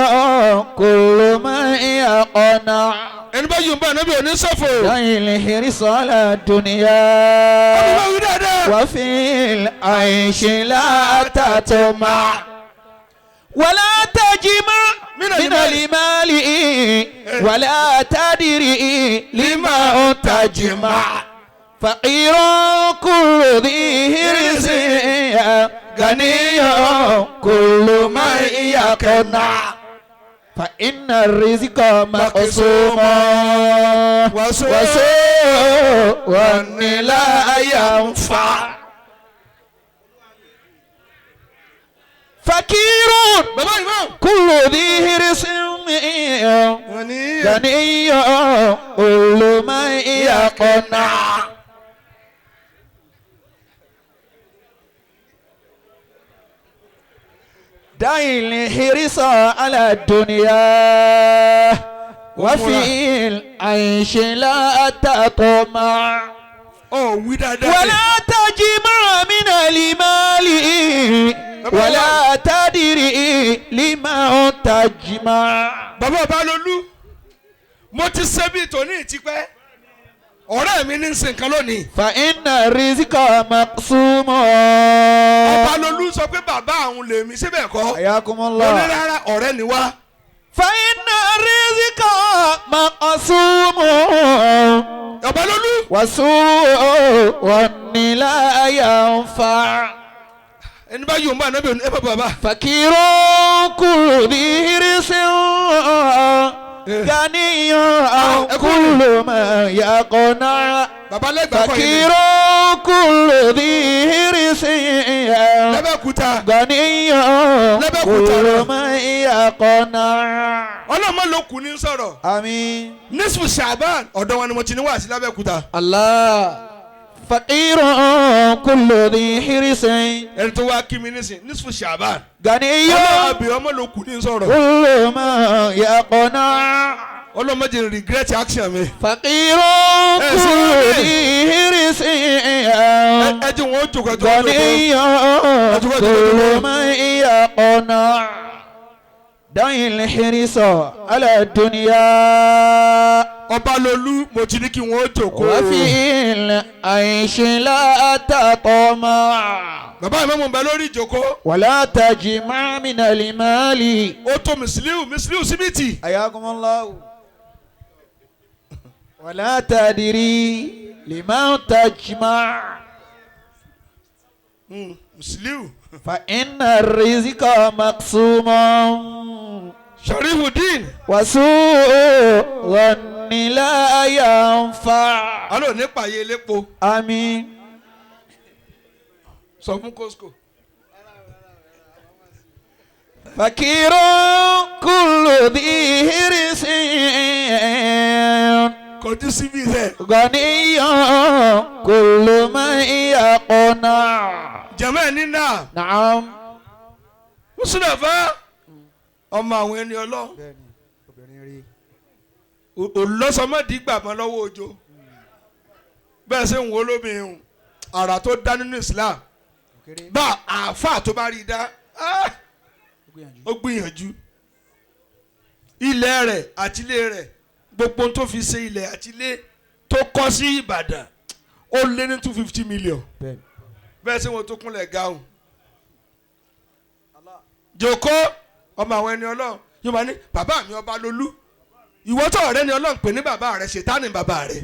كل ما يقنع. Ẹni bá yóò bá ànábì òní sọ̀fọ̀. دع الحرص على الدنيا Ọdún bá wí dáadáa. وفي العيش لا تطمع ولا تجمع من من المال ولا تدري لما تجمع فقير كل ذي حرص غني كل من يقنع فإن الرزق مقسوم وسوء لا ينفع فقير Bàbá Imam. كل ذي حرص Wọ́n ní. غني كل من يقنع. دع الحرص على الدنيا وفي العيش لا تطمع Ọ̀ wí dáadáa. ولا تجمع من المال ولا تدري لما تجمع. Bàbá Balolú, mo ti ṣe bí tòní ìtipẹ́. Ọ̀rẹ́ mi ní sin nǹkan lónìí. فإن الرزق مقسوم. Balolú sọ pé bàbá àwọn lèmi síbẹ̀ kọ́. حياكم Mo ní الله. rárá ọ̀rẹ́ ni wá. فإن الرزق مقسوم Balolú. وسوء الظن لا ينفع. Ẹni bá yóò ń bá ànábì òní ẹ bá bàbá. فقير كل ذي حرص غني كل ما يقنع. Bàbá lẹ́gbàá kọ́ yìí. فقير كل ذي حرص Lẹ́bẹ̀kúta. غني كل ما يقنع. Ọlọ́mọ ló kù ní sọ̀rọ̀. آمين. Nisfu Shaban ọ̀dọ̀ wọn ni mo ti ní wá sí lábẹ́kúta. الله فقير كل ذي حرص Ẹni tó wá kí mi nísìn Nisfu Shaban. غني Ọlọ́mọ àbí ọmọ ló kù ní sọ̀rọ̀. كل ما يقنع. Ọlọ́mọ jẹ́ regret action mi. فقير Eh, كل sí. ذي حرص Ẹ jẹ́ wọn ó jòkó ẹjọ́ wọn ó jòkó. غني كل من يقنع. دع الحرص على الدنيا Ọbalolú mo ti ní kí wọ́n ó jòkó. وفي العيش لا تطمع Bàbá mi mọ̀ ń bẹ lórí ìjòkó. ولا تجمع من المال. Ó tó Mísílíù Mísílíù síbìtì. حياكم الله. ولا تدري لمن تجمع Mísílíù. فإن الرزق مقسوم Sharifudeen. وسوء الظن لا ينفع. Alo nípa ayé elépo. آمين. Sọ fún Costco. فقير كل ذي حرص Kọjú síbí rẹ̀. غني كل من يقنع. Jẹ̀mọ́ ẹ̀ ní náà. نعم. Mùsùlùmí ọmọ àwọn ẹni ọlọ́run. Bẹ́ẹ̀ni, obìnrin rí. Olọ́sọmọdì gbàmọ́ lọ́wọ́ òjò. Bẹ́ẹ̀ ṣe ń wo lóbìnrin o. Àrà tó dá nínú Islam Kéré. bá àáfàá tó bá rí i dá, ah, Ó gbìyànjú. ó gbìyànjú. Ilẹ̀ rẹ̀ àti ilé rẹ̀, gbogbo ohun tó fi ṣe ilẹ̀ àti ilé tó kọ́ sí Ìbàdàn, ó lé ní 250 million. Bẹ́ẹ̀ni. Bẹ́ẹ̀ sẹ́ wọn tó kúnlẹ̀ gáhùn jòkó ọmọ àwọn ẹni Ọlọ́run yóò máa ní bàbá mi ọba lolú. Ìwọ tó ọ̀rẹ́ ni Ọlọ́run pè ní bàbá rẹ̀, ṣètánì bàbá rẹ̀.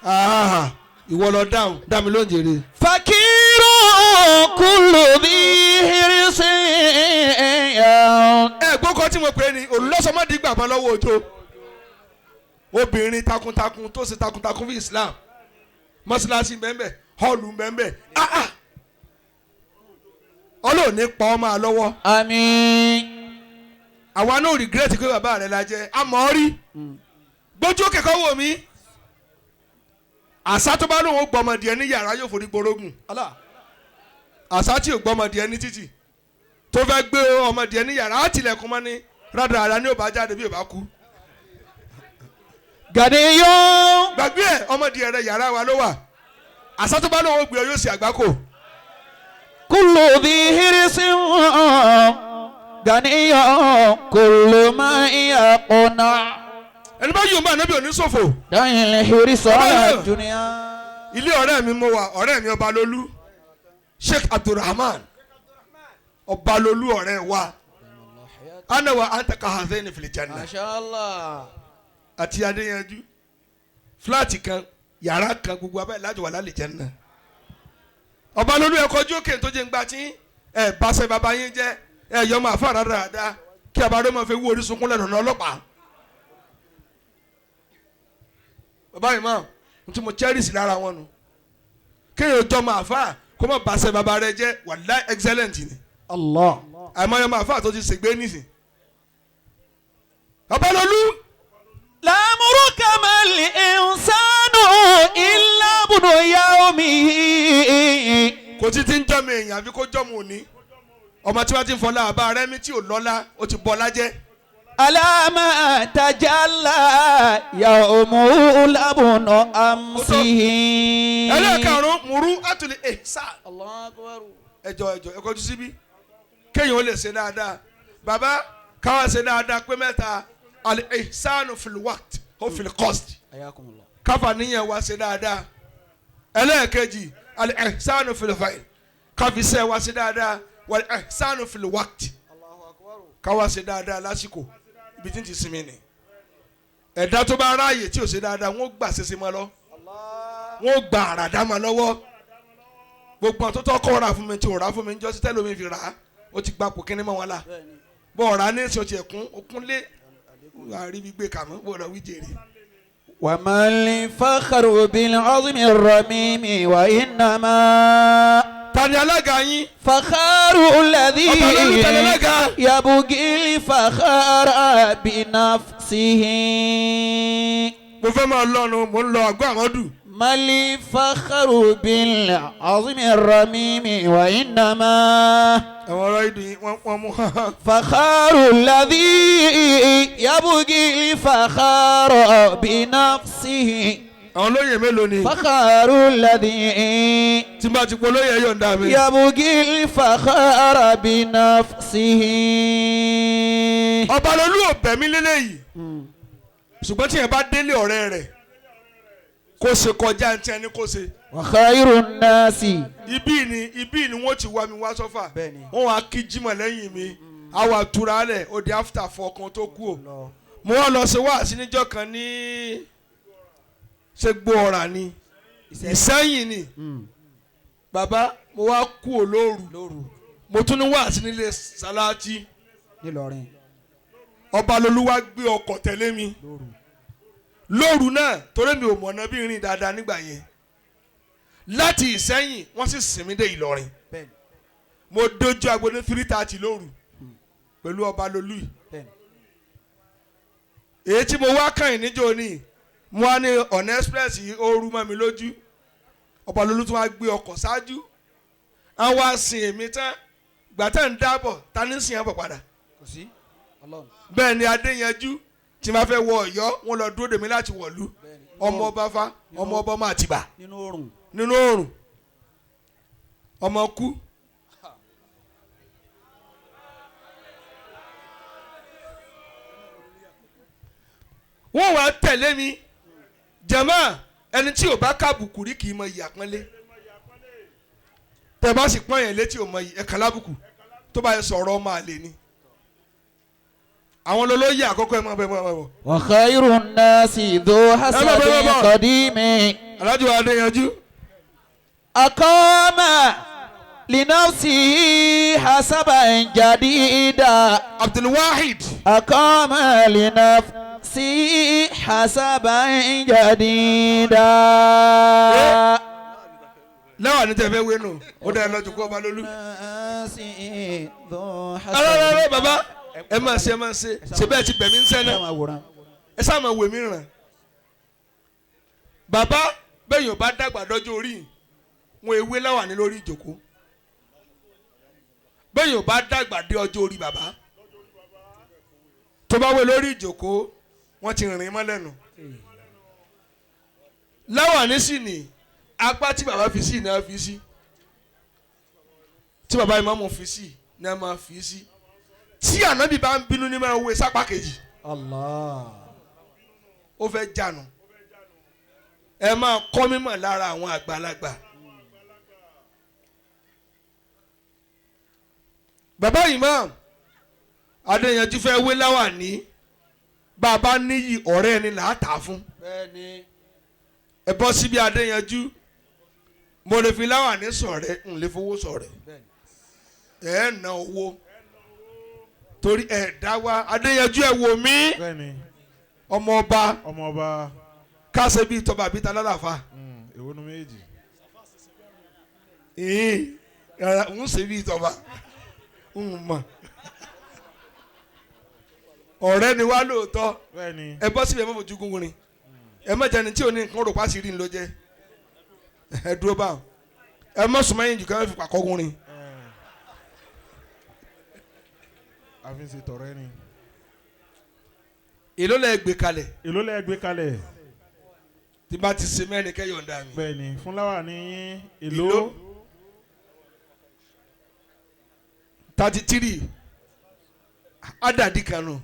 Ah, ìwọ lọ dáhùn dá mi lóúnjẹ rè. فقير كل ذي حرص. Ẹ gbọ́ kọ́ tí mo pè é ní olùlọ́sọmọdé gbàgbọ́ lọ́wọ́ òjò, obìnrin takuntakun tó ṣe takuntakun fún Islam. Mọ́ṣáláṣí bẹ́ẹ̀, hall bẹ́ẹ̀. Ah ah, Ọlọ́run ní pa ọ́ máa lọ́wọ́. آمين. Àwa náà regret pé bàbá rẹ̀ la jẹ́ àmọ́ rí. Gbójú kẹ̀kọ́ wò mí, àṣà tó bá lóun ó gbọmọdì ẹ ní yàrá yóò forí gborógùn. Allah. Àṣà tí ò gbọmọdì ẹ ní títì tó fẹ́ gbé ọmọdì ẹ ní yàrá á tilẹ̀kùn mọ́ ní rádaràdà ní ò bá jáde bí ò bá kú. غني. Gbàgbé ẹ, ọmọdì ẹ rẹ yàrá wa ló wà. Àṣà tó bá lóun ó gbé ọ yóò ṣe àgbákò. كل ذي حرص غني كل ما يقنع. Ẹni bá yóò bá ànábì òní ṣòfò. دع الحرص على الدنيا. Ilé ọ̀rẹ́ mi mo wà, ọ̀rẹ́ mi Ọbalolú, Sheikh Abdulrahman Ọbalolú, ọ̀rẹ́ wa, ana wa anta kahazaini fil janna. Masha Allah. Àti Adéyanjú, flat kan, yàrá kan, gbogbo abẹ́ láti wà lálẹ́ janna. Ọbalolú, ẹ̀kọ́ ojú òkè tó jẹ́ ńgbà tí ẹ̀ báṣẹ́ bàbá yín jẹ́ ẹ̀ yọ ọmọ àfa rádaràda kí abaró máa fi wú orí sunkún lẹ́nu ọ̀nà ọlọ́pàá. Bàbá yìí máa n tí mo cherish lára wọn nu, kéèyàn jọ ọmọ àfa kó má bàṣẹ́ bàbá rẹ jẹ́, wàláhì excellent ni. Allah. Àìmọye ọmọ àfa tó ti ṣègbè nísìn. Ọbalolú. لأمرك ما الإنسان إلا ابن يومه. Kò tí ti ń jọ́mọ èèyàn àfi kó jọ́mọ òní. Ọmọ tí wọ́n ti ń fọlá àbá rẹ mi tí ò lọ́lá, ó ti bọ́lá jẹ́. ألا ما تجلى يومه لابن أمسه. Ẹlẹ́ẹ̀karùn-ún, mùrú àtúlẹ̀ ẹ̀ sá. Allahu akbar. Ẹjọ ẹjọ, ẹ kọjú síbí kéèyàn ó lè ṣe dáadáa. Bàbá káwá ṣe dáadáa pé mẹ́ta: al-ihsanu fil waqt ó fil qasd. Ayakumullah. Káfà níyẹn wá ṣe dáadáa. Ẹlẹ́ẹ̀kejì, al-ihsanu fil fa'il, káfíṣẹ́ wá ṣe dáadáa. Wal-ihsanu fil waqt, Allahu akbar. káwá ṣe dáadáa lásìkò. Ibi tí ń ti sinmi ni ẹ̀dá tó bá ráàyè tí ò ṣe dáadáa, wọ́n gbà ṣẹṣẹ mọ́ lọ. Allah. Wọ́n gba àràdá mọ́ lọ́wọ́. Gbogbo àwọn tó tọ́ kọ́ ra fún mi tí ò rà fún mi níjọ́ sí tẹ́lómi fi rà á, ó ti gba kò kíní mọ́ wọn la. Bẹ́ẹ̀ni. Bọ́ ọ̀rá ní ìsìn ọtí ẹ̀kún okun lé àrí gbígbé kàmú bó lọ wí jèrè. وما الفخر بالعظم الرميم وإنما Ta ni alága yín? فخار الذي Ọba lórí, ta ni alága? يبغي الفخار بنفسه. Mo fẹ́ máa lọ́nu, mo ń lọ àgọ́ àmọ́dù. ما الفخر بالعظم الرميم وإنما Àwọn ọ̀rọ̀ ìdùn yìí wọ́n mú. فخار الذي يبغي الفخار بنفسه. Àwọn olóyè mélòó ni? فخار الذي Tí n bá ti pọ̀ olóyè, yọ̀ǹda mi. يبغي الفخار بنفسه. Ọba lolú ò bẹ̀ mí lélẹ́yìí, ṣùgbọ́n tí yẹn bá délé ọ̀rẹ́ rẹ̀, kó ṣe kọjá ní tí ẹni kó ṣe. وخير الناس Ibí ni wọ́n ti wá mi wá sọ́fà. Bẹ́ẹ̀ni. Wọ́n wá kí jímọ̀ lẹ́yìn mi, á wà túra lẹ̀, ó di after 4 kan tó kú o. Lọ. Mo wá lọ ṣe wáàsí níjọ́ kan ní ṣe gbó ọ̀rà ni, Ìsẹ́yìn ni. Bàbá, mo wá kú ò lóru. Lóru. Mo tún ní wáàsí nílé Sàláàtì. Nílọrin. Ọba lolúwa gbé ọkọ̀ tẹ̀lé mi Lóru. lóru náà, torí mi ò mọ̀nà bí rìn dáadáa nígbà yẹn láti Ìsẹ́yìn. Wọ́n sì sìn mí dé Ìlọrin. Bẹ́ẹ̀ni. Mo dojú agbo ní 3:30 lóru pẹ̀lú ọba lolú yìí. Bẹ́ẹ̀ni. Èyí tí mo wá kàn níjó ni mo wá ní ọ̀nà express yìí, ó rú mọ́ mi lójú. Ọba lolú tún wá gbé ọkọ̀ ṣáájú, àwọn wá sin èmi tán. Gbà tá ń dábọ̀, ta ní sìn ẹ̀ bọ̀ padà? Kò sí. Ọlọ́run. Bẹ́ẹ̀ ni Adéyanjú tí ma fẹ́ wọ Ọ̀yọ́, wọn lọ dúró dèmí láti wọ̀lú. Bẹ́ẹ̀ni. Ọmọ ọba fa ọmọ ọba ọmọ Àtìbà. Nínú oòrùn. Nínú oòrùn ọmọ kú. Wọ́n wá tẹ̀lé mi jẹ̀mọ́ ẹni tí ò bá kábùkù rí kì í mọ iyì àpọ́nlé. Tẹ bá sì pọ́n yẹn létí ò mọ iyì ẹ̀ka lábùkù tó bá yẹ sọ̀rọ̀ ọmọ àlè ni. Àwọn olóyè àkọ́kọ́ ẹ̀ máa bẹ̀ máa bọ̀. Wa khayrun nasi dhu hasabin qadimi. Alájọ Adéyanjú. Aqama linafsihi hasaban jadida. Abdulwahid. Aqama linafsihi hasaban jadida. Lẹ́wọ̀n ní tẹ̀fẹ́ wé nù ó dá ẹ lọ́jọ́ kó ọba lólú. Alárárá bàbá ẹ máa ṣe ṣe bẹ́ẹ̀ ti bẹ̀mí ń sẹ́ náà ẹ sáà máa wò mí ràn. Bàbá bẹ́ẹ̀ yóò bá dàgbà dọ́jọ́ orí wọn ewé láwà ní lórí ìjòkó. Bẹ́ẹ̀ yóò bá dàgbà dé ọjọ́ orí bàbá tó bá wé lórí ìjòkó wọ́n ti rìn mọ́ lẹ́nu. Láwà ní sì ní apá tí bàbá fi sí ní a fi sí, tí bàbá ìmáàmù fi sí ní a máa fi sí, tí ànábì bá ń bínú ní máa wé sápá kejì. Allah. Ó fẹ́ jánu. Ẹ máa kọ́ mímọ̀ lára àwọn àgbàlagbà. Bàbá ìmáàmù Adéyanjú fẹ́ wé láwàní, bàbá níyì ọ̀rẹ́ ẹni là á tà fún. Ẹ bọ́ síbi Adéyanjú, mo lè fi láwàní sọ̀rẹ́, n lè fowó sọ̀rẹ́. Ẹ ná owó torí ẹ dá wa. Adéyanjú ẹ wò mí. Ọmọ ọba káṣe bíi tọba àbí ta lálàfa. Èwo nu méjì. Ń ṣe bíi tọba ń mọ̀. Ọ̀rẹ́ ni wá lóòótọ́. Ẹ bọ́ síbi ẹ má fojú gúngun ni. Ẹ má jẹni tí ò ní nǹkan rò pàṣírí ń lọ jẹ. Ẹ dúró báwọn. Ẹ má sùnmọ́ yín jù ká fi pàkọ́ gún ni. Àfi ṣe tọrẹ ni. Èló lẹ gbé kalẹ̀. Èló lẹ gbé kalẹ̀. Tí bá ti ṣe mẹ́rin kẹ́ yọ̀ǹda mi. Bẹ́ẹ̀ni fún láwàní èló. 33 adadi kanu.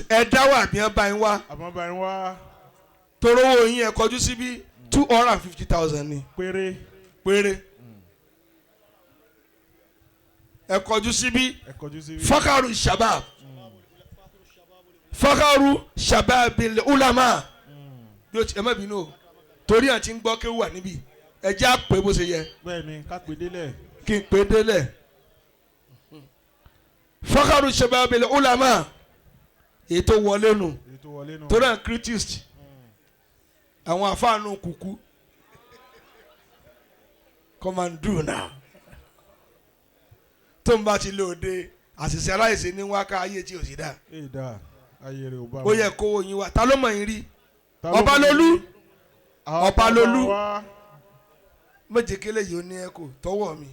Ẹ dá wà bí wọ́n bá yín wá. Àbọ̀n bá yín wá. Torówó yín ẹ kọjú síbí 250,000 ni. Péré. Péré. Ẹ kọjú síbí. Ẹ kọjú síbí. Fakaru shabab. Fakaru shababil ulama. Ẹ má bínú o. Torí àti ń gbọ́ kéwù wà níbí. Ẹ jẹ́ àpè bó ṣe yẹ. Bẹ́ẹ̀ni ká pè délẹ̀. Kí n pè délẹ̀. Fakaru shababil ulama. Ètò wọlé nù. Torí àwọn critics. Àwọn àfáànù kúkú. Come and do now. Tó ń bá ti lóde àṣìṣe aláìsí ní wákà ayé tí ò sí dá. Ó yẹ kówó yín wá. Ta ló mọ̀ yín rí? Ọbalolú. Ọbalolú. Méjèkélé yìí ó ní ẹ̀kọ́ tọwọ́ mi.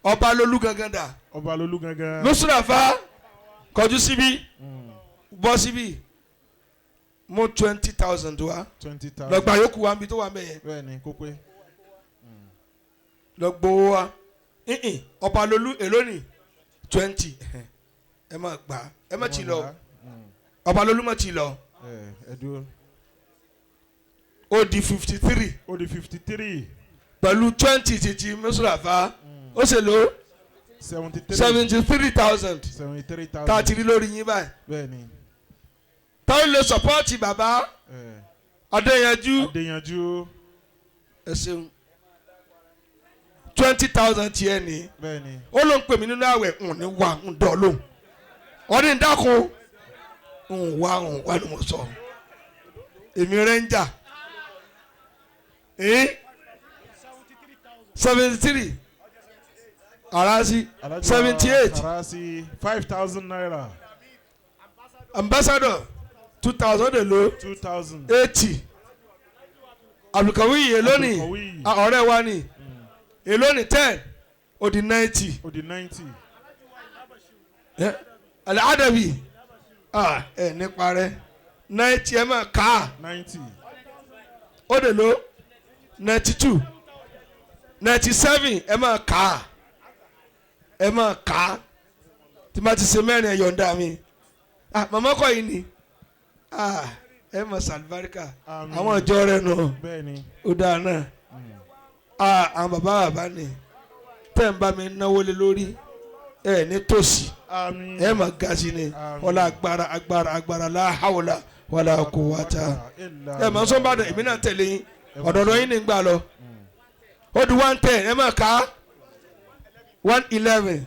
Ọbalolú gangan dà. Ọbalolú gangan. Lọ́sùràfà kọjú síbí. Bọ́ síbí. Mú 20,000 wá. 20,000. Lọ́gbà yòókù wa níbi tó wà mẹ́yẹn. Bẹ́ẹ̀ni kó pé. Lọ gbowó wa. Ọbalolú èló ni 20. Ẹ má gbà ẹ má ti lọ. Ọbalolú má ti lọ. Ó di 53. Ó di 53. Pẹ̀lú 20 títí Mùsùlùmá ó ṣe lò 73,000. 73,000. Tá a ti rí lórí yín báyìí. Bẹ́ẹ̀ni. Táwọn lè sọpọ́ọ̀tì bàbá Adéyanjú. Adéyanjú. Ẹ ṣeun. 20,000 tiẹ̀ ní. Bẹ́ẹ̀ni. Ó ló ń pè mí nínú àwẹ̀ ń ní wà ń dọ̀ lóhùn. Ọdún ìdákun ń wá ń wá ni mo sọ. Èmi rẹ̀ ń jà. 73. Arasi 78. Arasi 5,000 naira. Ambassador 2,000 èlò. 2,000. 80. Abdulkawi èlò ni ọ̀rẹ́ wa ni èlò ni 10 ó di 90. Ó di 90. Al-Adabi ẹ nípa rẹ 90 ẹ máa ká. 90. Ó dè ló. 92, 97. Ẹ máa kà á, ẹ máa kà á. Tí ma ti ṣe mẹ́rin, ẹ yọ̀ǹda mi. Ah, màmá kọ́ yìí ni. Ah, ẹ mọ̀ sàlùbáríkà. Àmín. Àwọn ìjọ rẹ nù. Bẹ́ẹ̀ni. Ó dáa náà. Ah, àwọn bàbá bàbá ni tẹ́ ń bá mi náwó lé lórí ẹ ní tòsí. Àmín. Ẹ mà ga sí ni. Àmín. Wọlé agbára agbára agbára la hawla wala quwwata. Ẹ mọ̀ sọ́nba dẹ̀, èmi náà tẹ̀lé yín ọ̀dọ̀dọ̀ yín ní gbà lọ. Ó di 110. Ẹ mà ká 111.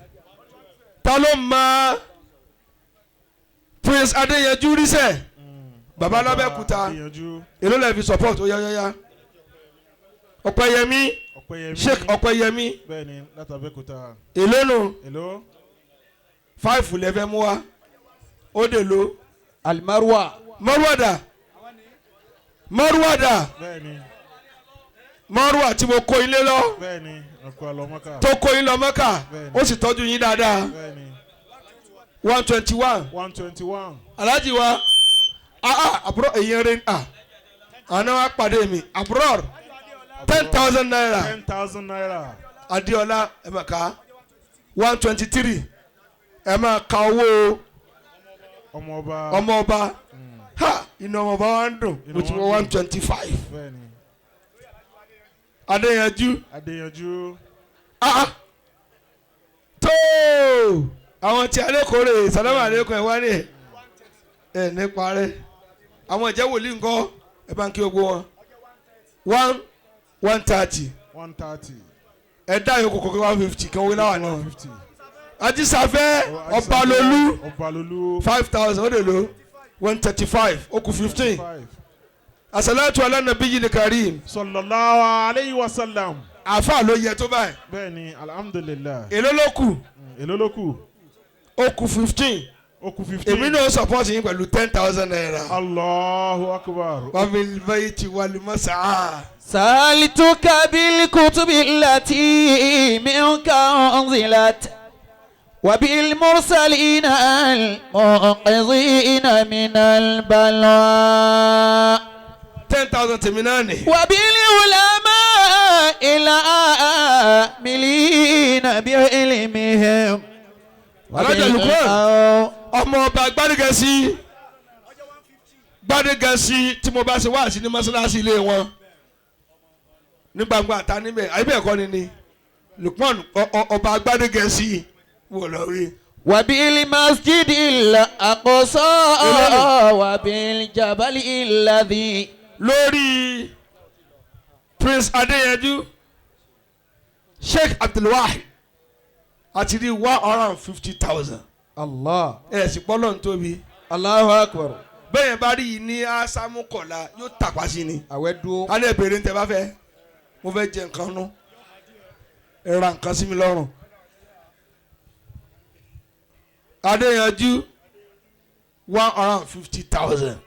Ta ló mọ Prince Adéyanjú rísẹ̀ baba lábẹ́kúta? Adéyanjú. Èló lẹ́ fi support? Ó yá yá yá. Ọ̀pẹ́yẹmí. Ọ̀pẹ́yẹmí. Sheikh Ọ̀pẹ́yẹmí. Bẹ́ẹ̀ni, látàbẹ́kúta. Èló nù? Èló? 5 lẹ́fẹ̀ mú wa. Ó dè ló. Alimarwa. Mọ́rúwàdà, mọ́rúwàdà. Bẹ́ẹ̀ni. Mọ́rúwà tí mo kó ilé lọ. Bẹ́ẹ̀ni, ọkọ àlọ́mọ́kà. Tó kó yín lọ Mẹ́kà, ó sì tọ́jú yín dáadáa. Bẹ́ẹ̀ni. 121. 121. Alhaji wa, ah ah, àbúrò èyí rẹ, ah, àná wa pàdé mi àbúrò, ₦10,000. ₦10,000. Adéọlá, ẹ máa ka 123. Ẹ máa ka owó. Ọmọọba. Ọmọọba, ha, inú ọmọọba wa ń dùn. Mo ti wọ 125. Bẹ́ẹ̀ni. Adéyanjú. Adéyanjú. Ah ah, tó àwọn tí alẹ́kọ̀ọ́rẹ́ sàlámù alẹ́kọ̀ọ́ ẹ̀ wá ní ẹ̀ ẹ̀ nípa rẹ̀. Àwọn ìjẹ́ wòlíì ńkọ́? Ẹ bá ń kí gbogbo wọn. 130. 130. Ẹ dá yòókù kókó 150 kan wí láwà náà. 150. Ajísafẹ́ Ọbalolú. Ọbalolú. 5,000. Ó lè lo 135, ó kù 15. Five. Asalatu ala nabiyil karim. Sallallahu alayhi wa sallam. Àfa ló yẹ tó báyìí. Bẹ́ẹ̀ni, alhamdulilah. Èló ló kù? Èló ló kù? Ó kù 15. Ó kù 15. Èmi náà support yín pẹ̀lú ₦10,000. Allahu akbar. Wabil bayti wal mas'a. سألتك بالكتب التي منك أنزلت وبالمرسلين المنقذين من البلاء. 10,000 tèmi náà nì. وبالعلماء العاملين بعلمهم. Alhaji Lukman. Ọmọ ọba Gbádégẹ̀sí, Gbádégẹ̀sí tí mo bá ṣe wá sí ní mọ́ṣáláṣí ilé wọn ní gbangba àta níbẹ̀, àyè bẹ́ẹ̀ kọ́ ni Lukman ọba Gbádégẹ̀sí wò lọ rí. وبالمسجد الأقصى وبالجبل الذي Lórí Prince Adéyanjú, Sheikh Abdulwahid, àti rí 150,000. Allah. Ẹ̀ sì pọ́lọ́ ń tóbi. Allahu akbar. Bẹ́ẹ̀ bá rí yìí ní ásámú kọ̀la, yóò tàpá sí ni. Àwẹ̀ dúró. A lè béèrè ní tẹ́ bá fẹ́. Mo fẹ́ jẹ nǹkan nú, ẹ ra nǹkan sí mi lọ́rùn. Adéyanjú, 150,000.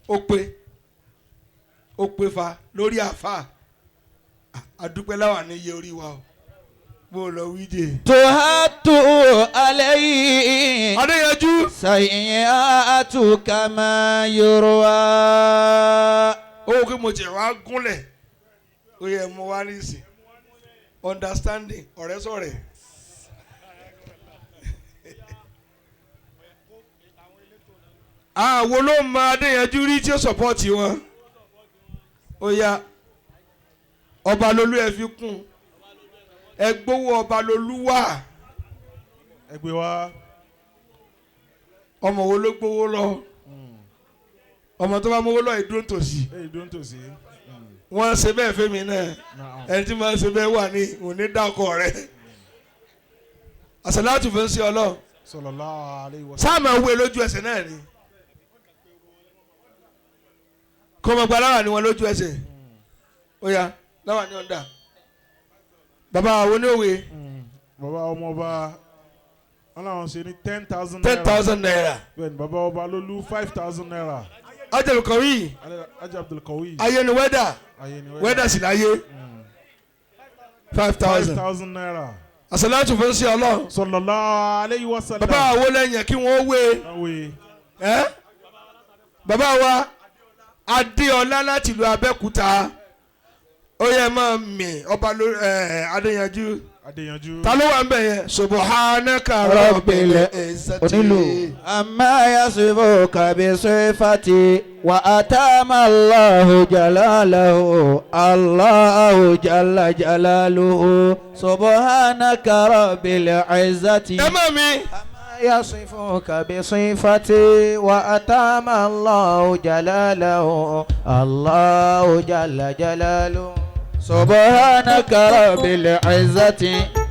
Ó pé, ó pé fa lórí àfa. Àdúpẹ́ láwà ní iye orí wa o, bó o lọ wíjẹ. تهات عليه Adéyanjú. سيئات كما يروى. Owó kí mo jẹ wá gúnlẹ̀, ó yẹ mo wá nísìn understanding ọ̀rẹ́ sọ̀rẹ́. Àwọn ló mọ Adéyanjú rí tí ó support wọn. Ó yá, Ọbalolú, ẹ fi kún, ẹ gbowó Ọbalolú wá. Ẹgbẹ́ wa. Ọmọ wo ló gbowó lọ? Ọmọ tó bá mówó lọ ìdúró tòsí. Èyí dó ń tòsí. Wọ́n ṣe bẹ́ẹ̀ fẹ́mi náà. Naam. Ẹni tí wọ́n ṣe bẹ́ẹ̀ wà ní òní dákọ̀ rẹ̀. Àṣàlátù fún sí Ọlọ́run. Sallallahu alayhi wa sallam. Sáàmù ẹ̀wé lójú ẹsẹ̀ náà ni kó mọ̀ gba láwà ní wọn lójú ẹsẹ̀. Ó yá, láwà ní ọ̀dà bàbá àwọn oníwèé. Bàbá ọmọọba wọn làwọn ṣe ní ₦10,000. ₦10,000. Bẹ́ẹ̀ni, bàbá ọba lólú, ₦5,000. Ajalukawi. Ajá Abdulkawi. Ayé ni wẹ́dà. Ayé ni. Wẹ́dà sì láyé, five five thousand thousand naira. Àṣàlátù fún sí Ọlọ́run. Sallallahu alayhi wa sallam. Bàbá àwọn lẹ́yìn kí wọ́n wé. Wé. Ẹ́ bàbá wa Adéọlá láti ìlú Abẹ́òkúta. Ó yẹ máa mì ọba lórí ẹ Adéyanjú. Adéyanjú. Ta ló wà ń bẹ̀ yẹn? Subhanaka rabbil izzati. Onílù. Amma yasifuka bisifati wa atama Allahu jalalahu Allahu jalla jalaluhu subhanaka rabbil izzati. Ẹ máa mi. يصفك بصفتي وأتام الله جلاله الله جل جلاله سبحانك رب العزة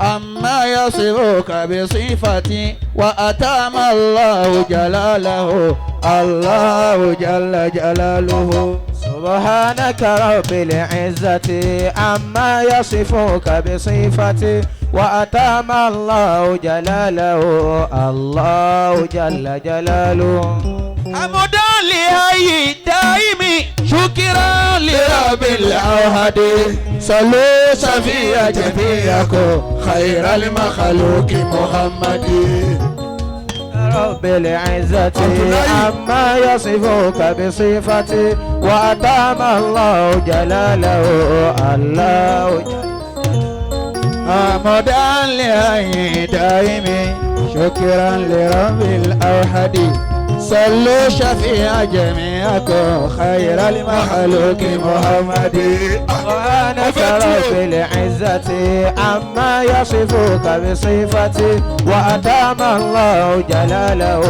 عما يصفك بصفتي وأتام الله جلاله الله جل جلاله سبحانك رب العزة عما يصفك بصفتي وأتام الله جلاله الله جل جلاله حمدا لهي دائم شكرا لرب العهد صلوا شفيع جميعكم خير المخلوق محمد رب العزة عما يصفك بصفتي وأتام الله جلاله الله حمدا لهي دائم شكرا لرب الأوحد صلوا شفيع جميعكم خير المخلوق محمد سبحانك رب العزة عما يصفك بصفتي وأتام الله جلاله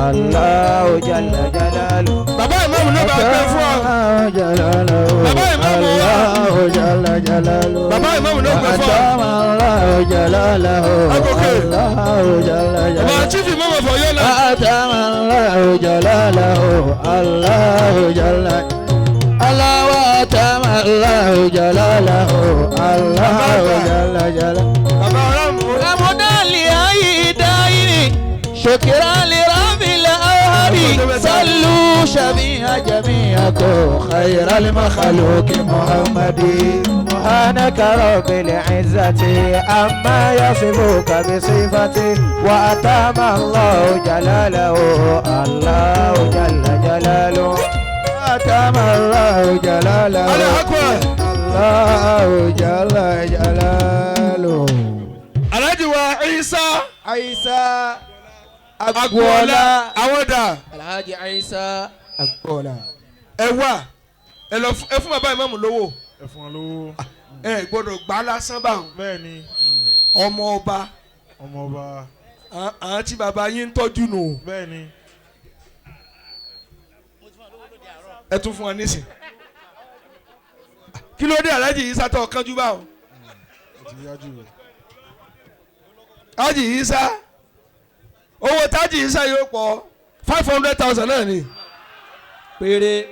الله جل جلاله Bàbá ìmáàmù ló bá gbé fún ọ. جلاله Bàbá ìmáàmù wa. الله جل جلاله Bàbá ìmáàmù ló gbé fún ọ. وأتام الله جلاله Agòkè. الله جل Bàbá جلاله chief imam of Ọ̀yọ́ náà. وأتام الله جلاله الله جل الله وأتام الله جلاله الله جل جلاله Bàbá ọlọ́run. حمدا لأي دائم شكرا لرب الأوهام صلوا شبيه جميعكم خير المخلوق محمد سبحانك رب العزة عما يصفك بصفتي وأتام الله جلاله الله جل جلاله أتم الله جلاله Allahu Akbar. الله جل جلاله Alhaji wa Isa Aisha Agboola àwọn dà Alhaji Aisha Agboola. ẹ wá ẹ lọ ẹ fún bàbá ìmáàmù lówó Ẹ fún wọn lówó. ẹ gbọ́dọ̀ gbà lásán báwọn Bẹ́ẹ̀ ni ọmọ ọba ọmọ ọba. àwọn tí bàbá yín ń tọ́jú nù Bẹ́ẹ̀ ni ẹ tún fún wọn nísìn kí ló dé Alhaji Isa tó kánjú báwọn ó ti yájú. Alhaji Isa owó tájì Isa yóò pọ̀ 500,000 náà ni péré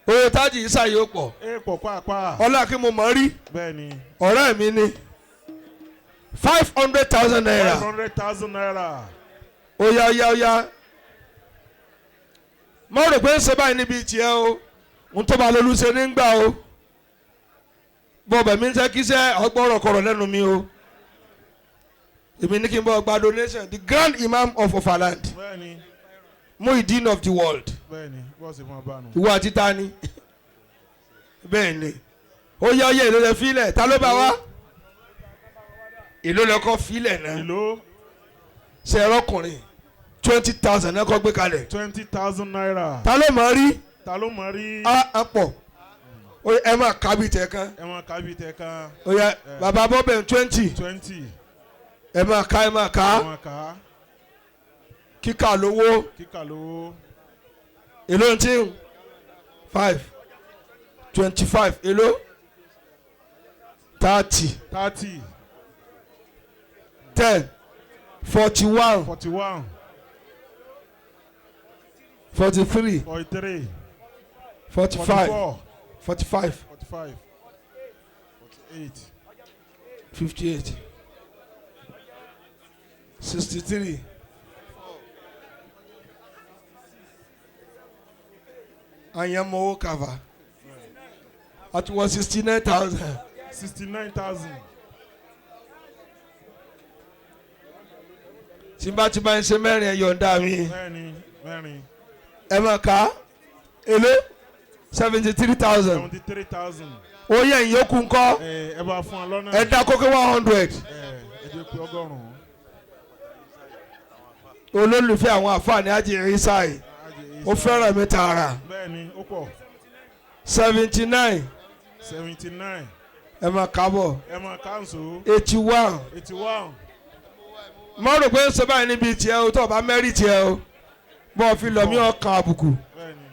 owó tájì Isa yóò pọ̀ Ẹ pọ̀ pàápàá. ọlá kí mo mọ̀ rí Bẹ́ẹ̀ ni ọ̀rẹ́ mi ni 500,000 naira 500,000 naira. ó yá ó yá ó yá mo rò pé ń ṣe báyìí níbi tiẹ̀ o ń tó bá lolú ṣe ní gbà o bọ́ọ̀bẹ̀ mi ń ṣe kíṣẹ́ ọgbọ́rọ̀ kọ̀rọ̀ lẹ́nu mi o èmi ní kí n bọ́ gba donation the grand imam of Ofaland Bẹ́ẹ̀ ni Muideen of the world bẹ́ẹ̀ ni bọ́ọ̀sì máa bá nù. ìwọ àti ta ni bẹ́ẹ̀ ni ó yá ó yá èló lẹ fílẹ̀ ta ló bá wá èló lẹ kọ́ fílẹ̀ náà Èló ṣe ẹrọkùnrin 20,000 náà kọ́ gbé kalẹ̀ 20,000 naira. ta ló mọ̀ rí Ta ló mọ̀ rí? á pọ̀ ẹ máa kábi tẹ̀ kan Ẹ máa kábí tẹ kan ó yá bàbá bọ́bẹ̀ 20 20. ẹ máa ká ẹ máa ká Ẹ máa ká kíkà lówó kíkà lówó. èló ń tí 5 25 èló 30 30 10 41 41 43 43 45 44 45 45 48 58 63 àyànmọ́wó kava àti wọ́n 69,000 69,000. tí n bá ti bá ń ṣe mẹ́rin ẹ̀ yọ̀ǹda mi Bẹ́ẹ̀ ni mẹ́rin ẹ máa kà á èló 73,000. 73,000. Ó yẹ ìyókù ńkọ́? Ẹ bá fún wa lọ́nà. Ẹ dá kókó 100. Ẹ jẹ́ pé 100. Olólùfẹ́ àwọn àfààní Haji Isa yìí ó fẹ́ràn mi tààrà. Bẹ́ẹ̀ni ó pọ̀. 79. 79. Ẹ máa kábọ̀. Ẹ máa káńsó. 81. 81. Mo rò pé ń sọ báyìí níbi tiẹ̀ o, tó o bá mẹ́rì tiẹ̀ o, bọ́ ọ fi lọ mí ọkàn àbùkù. Bẹ́ẹ̀ni.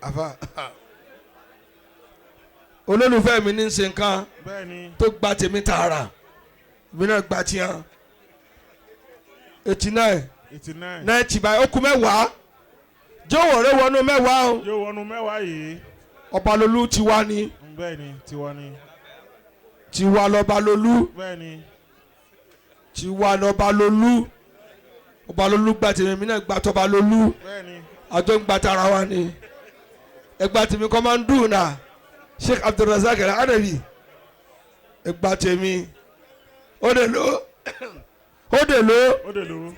Àfà olólùfẹ́ mi ní ṣe nǹkan tó gba tèmi tààrà, mi náà gba tiẹ̀. 89. 89. 90 báyìí, ó kù 10. Jọ̀wọ́ rẹ wọnú 10 o. Yóò wọnú 10 yìí. Ọbalolú tiwa ni. Bẹ́ẹ̀ni tiwa ni. Tiwa lọbalolú. Bẹ́ẹ̀ni. Tiwa lọbalolú. Ọbalolú gba tèmi, mi náà gba tọbalolú. Bẹ́ẹ̀ni. Àjọ ń gba tara wa ni. Ẹgbà tèmi kọ́ máa ń dùn náà. Sheikh Abdulrazak Al-Adabi. Ẹgbà tèmi. Ó dè ló. Ó dè ló. Ó dè ló.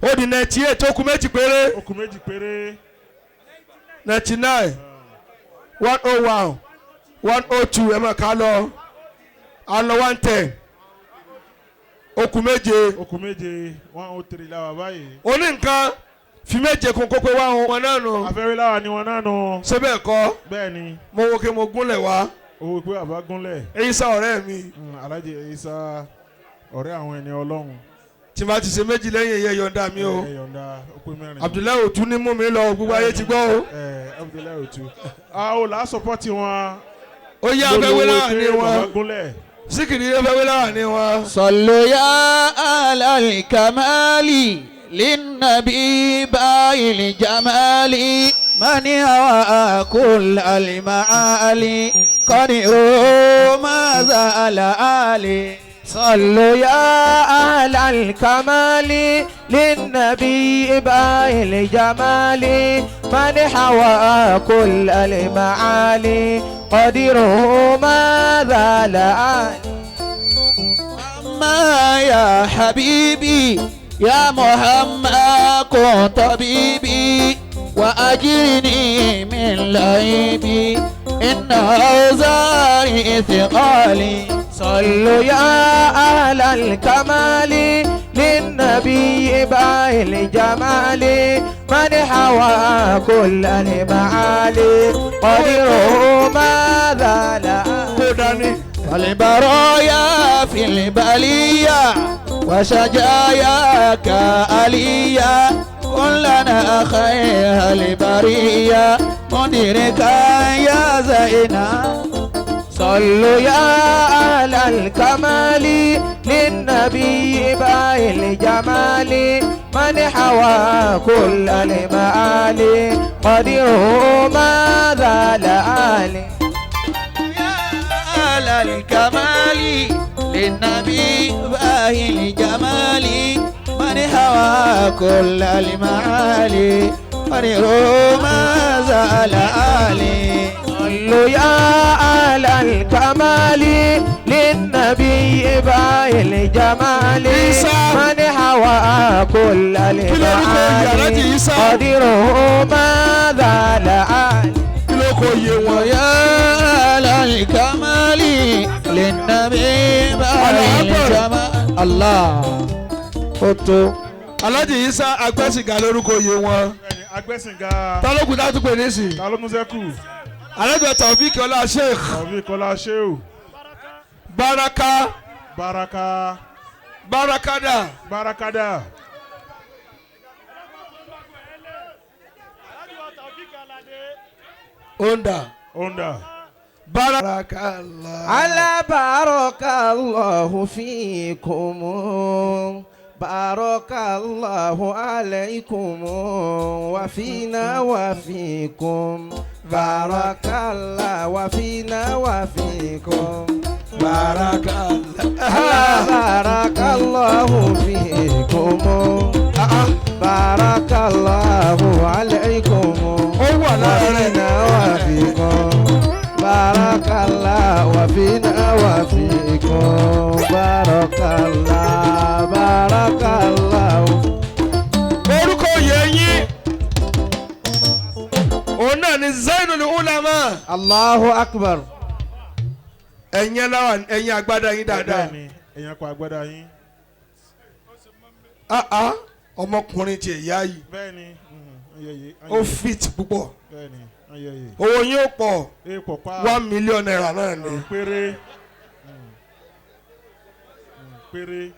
Ó di 98, ó kù 2 péré. Ó kù 2 péré. 99. 101. 102 ẹ máa ká lọ. A lọ 110. Ó kù 7. Ó kù 7. 103 la wà báyìí. Oní nǹkan fi 7 kún kókó wá wọn náà nù. Afẹ́rí láwa ni wọn náà nù. Ṣé bẹ́ẹ̀ kọ́? Bẹ́ẹ̀ni. Mo wo kí mo gúnlẹ̀ wá. Owó pé àbá gúnlẹ̀. Isa ọ̀rẹ́ mi. Alhaji Isa ọ̀rẹ́ àwọn ẹni Ọlọ́run. Tí ma ti ṣe 2 lẹ́yìn ẹ̀yẹ yọ̀ǹda mi o. Ẹ yọ̀ǹda ó pé 4. Abdullahi Otu ní mú mi lọ, gbogbo ayé ti gbọ́ o. Abdullahi Otu. A ò là á sọpọ́tì wọn. Ó yá afẹ́wé láwà ní wọn. Gúnlẹ̀. Síkìrì afẹ́wé láwà ní wọn. Sallu ya alal kamali linnabi bayil jamali mani hawa kull al maali qadiru ma zala ali. صلوا يا أهل الكمال للنبي باهي الجمال من حوى كل المعالي قدره ما زال عالي. ما يا حبيبي يا محمد كن طبيبي وأجرني من لعيبي إن أوزاري ثقالي. صلوا يا أهل الكمال للنبي باهي الجمال من حوى كل المعالي قدره ما زال. فالبرايا في البلية وشجايا كألية كلنا خير البرية مدركا يا زينب. صلوا يا أهل الكمال للنبي باهي الجمال من حوى كل المعالي قدره ما زال عالي. يا أهل الكمال للنبي باهي الجمال من حوى كل المعالي قدره ما زال عالي. صلوا يا أهل الكمال للنبي باهي الجمال من حوى كل المعالي قدره ما زال عالي. يا أهل الكمال للنبي باهي الجمال. الله Oto. Alhaji Isa Agbẹ́sìnga lórúkọ oyè wọn. Agbẹ́sìnga. Tálókù tá a tún pè ní sí. Tálókù sẹ́kù. Alhaji Taofik Ọlá Sheikh. Taofik Ọlá Sheikh. Baraka. Baraka. Barakada. Barakada. Onda. Onda. Barakallah. Ala barakallahu fikum. Barakallahu alaykum wa fina wa fikum. Barakallahu wa fina wa fikum. Barakallahu. Barakallahu fikum. Barakallahu alaykum wa fina wa fikum. Barakallahu wa fina wa fikum. Barakallahu. Barakallahu. Orúkọ yẹn yín. Jama. Allahu akbar. Ẹ̀yin láwa ẹ̀yin agbádá yín dáadáa. Bẹ́ẹ̀ni, ẹ̀yin kọ agbádá yín. Ọmọkùnrin tiẹ̀ yá yìí. Bẹ́ẹ̀ni, ó fit púpọ̀. Bẹ́ẹ̀ni, ayẹyẹ. Owó yín ó pọ̀. E pọ̀ pa. 1 million naira náà ni. Péré. Péré.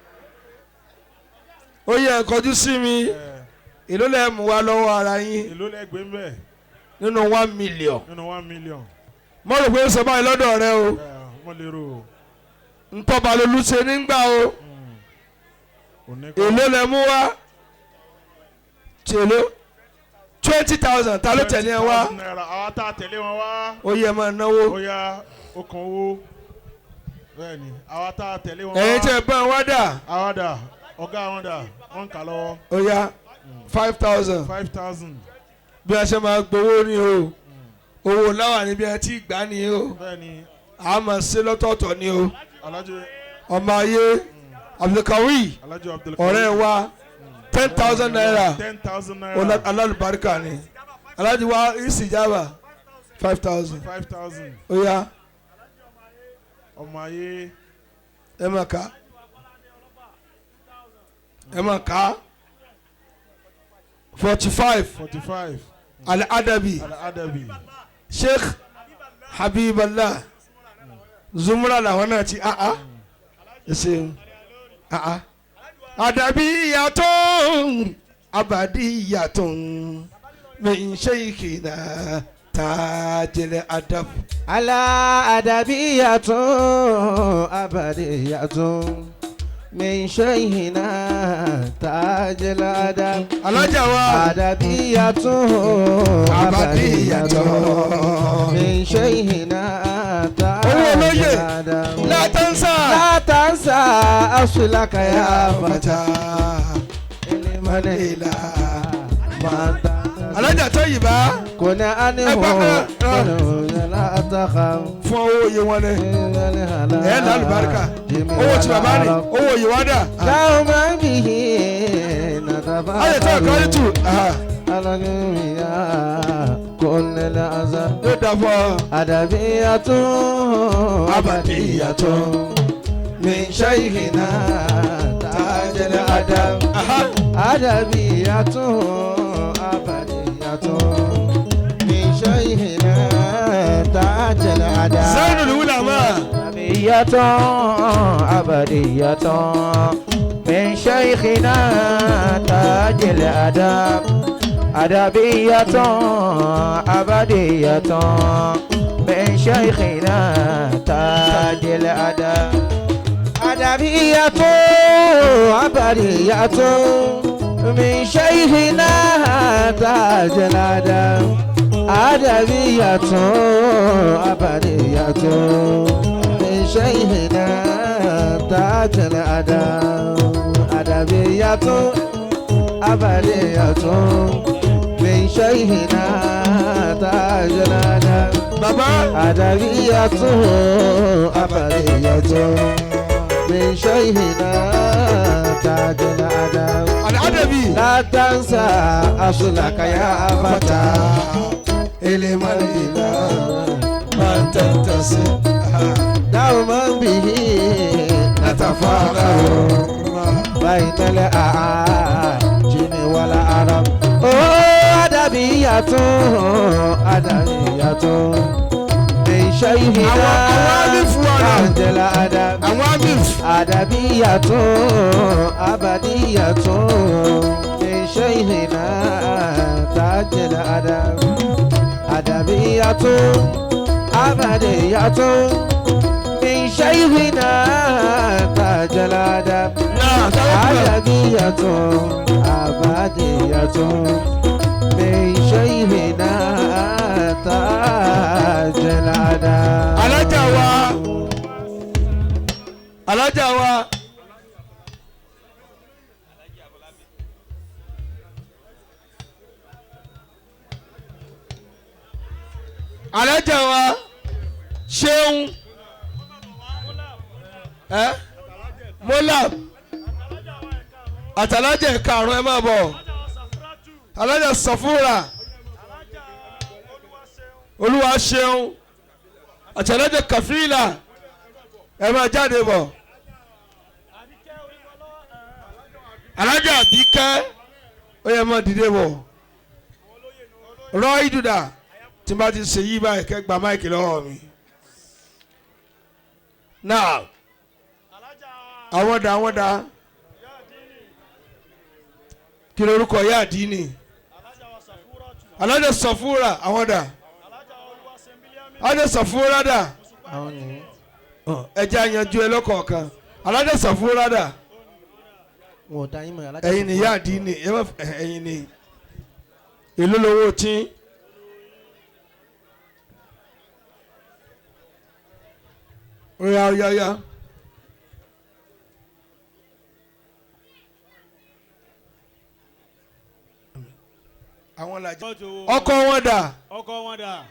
Ó yẹ kọjú sí mi. Èló lẹ mú wa lọ́wọ́ ara yín. Èló lẹ gbé ń bẹ̀. Nínú 1 million. Nínú 1 million. Mo rò pé ó sọ báyìí lọ́dọ̀ rẹ o. Wọ́n lè rò ó. Ntọ́ba lolú ṣe nígbà o. Èló lẹ mú wá. Tèló 20,000 ta ló tẹ̀lé ẹ wá. Àwa tá a tẹ̀lé wọn wá. Ó yẹ máa náwó. Ó yá ó kàn owó. Bẹ́ẹ̀ni, àwa tá a tẹ̀lé wọn wá. Ẹ̀yin tẹ́ bá wa dà. Àwa dà, ọ̀gá wọn dà, wọ́n ń kà lọ́wọ́. Ó yá 5,000. 5,000. Bí a ṣe máa gbowó ni o. Owó láwà ni bí a ti gbà ni o. Bẹ́ẹ̀ni. A máa ṣe lọ́tọ̀ọ̀tọ̀ ni o. Ọmọ ayé Abdulkawi ọ̀rẹ́ wa 10,000 naira. 10,000 naira. Alálùbáríkà ni. Aláàjì wa ìsìjàbà 5,000. 5,000. Ó yá. Ọmọ ayé. Ẹ máa kà. Ẹ máa kà. 45. 45. Al-Adabi. Al-Adabi. Sheikh Habiballah. Zumra làwọn náà ti ṣe Adabi yàtọ̀ abadi yàtọ̀ min sheikhina tajil adab. Ala adabi yàtọ̀ abadi yàtọ̀ min sheikhina tajil adab. Alájà wa. Adabi yàtọ̀ abadi yàtọ̀ min sheikhina tajil adab. Owó olóyè látànsá. Látànsá aṣùlákà yà bàtà. Elimani la. Alájà tó yìí bá. Kò ní àníwò kò ní látàkà. Fún owó iye wọn ni. Ẹ lálùbáríkà. Owó tí bàbá ní owó iye wá dà. Láwọn máa ń bì í nàdàbà. Ayé tó ẹ̀kọ́ yìí tù. Alágbèmíyà kò ní lásà. Yóò dà fún ọ. Àdàbíyàtọ̀ Abadiyatọ̀ min shaykhina tajil adab. Àdàbíyàtọ̀ abadiyatọ̀ min shaykhina tajil adab. Zainul Ulama. Àdàbíyàtọ̀ abadiyatọ̀ min shaykhina tajil adab. Àdàbíyàtọ̀ abadiyatọ̀ min shaykhina tajil adab. Àdàbíyàtọ̀ abadiyatọ̀ min shaykhina tajil adab. Àdàbíyàtọ̀ abadiyatọ̀ min shaykhina tajil adab. Àdàbíyàtọ̀ abadiyatọ̀ min shaykhina tajil adab. Bàbá. Àdàbíyàtọ̀ abadiyatọ̀ min shaykhina tajil adab. Al-Adabi. La tansa aslaka ya fata. Elimani la man tantasi. Dawman bihi natafakharu. Bainal a'ajimi wal arab. Oh, adabiyatun adabiyatun min shaykhina tajil adab. Àwọn amif. Adabiyatun abadiyatun min shaykhina tajil adab. Adabiyatun abadiyatun min shaykhina tajil adab. Adabiyatun abadiyatun min shaykhina tajil adab. Alájà wa. Alájà wa. Alájà wa ṣeun ẹ mọ́lá àtàlájà karùn-ún ẹ máa bọ̀ alájà sọfúnra Olúwa ṣeun àtẹlẹjẹ Kàfílà ẹ máa jáde bọ̀. Alájà Àbíkẹ́ ó yẹ máa dìde bọ̀. Rọ ìdúdà tí n bá ti ṣe yí báyìí kẹ́ gba máìkì lọ́wọ́ mi. Now àwọn dà àwọn dà kí lorúkọ yá àdínì Alájà Sọfúnra àwọn dà Alájà Sọfúnra dà ẹjẹ àyànjú ẹ lọ́kọ̀ọ̀kan. Alájà Sọfúnra dà ẹ̀yin ni yá àdínì ẹ̀yin ni èló lówó tí. Oya oya oya. Àwọn làjẹ. Ọkọ wọn dà. Ọkọ wọn dà.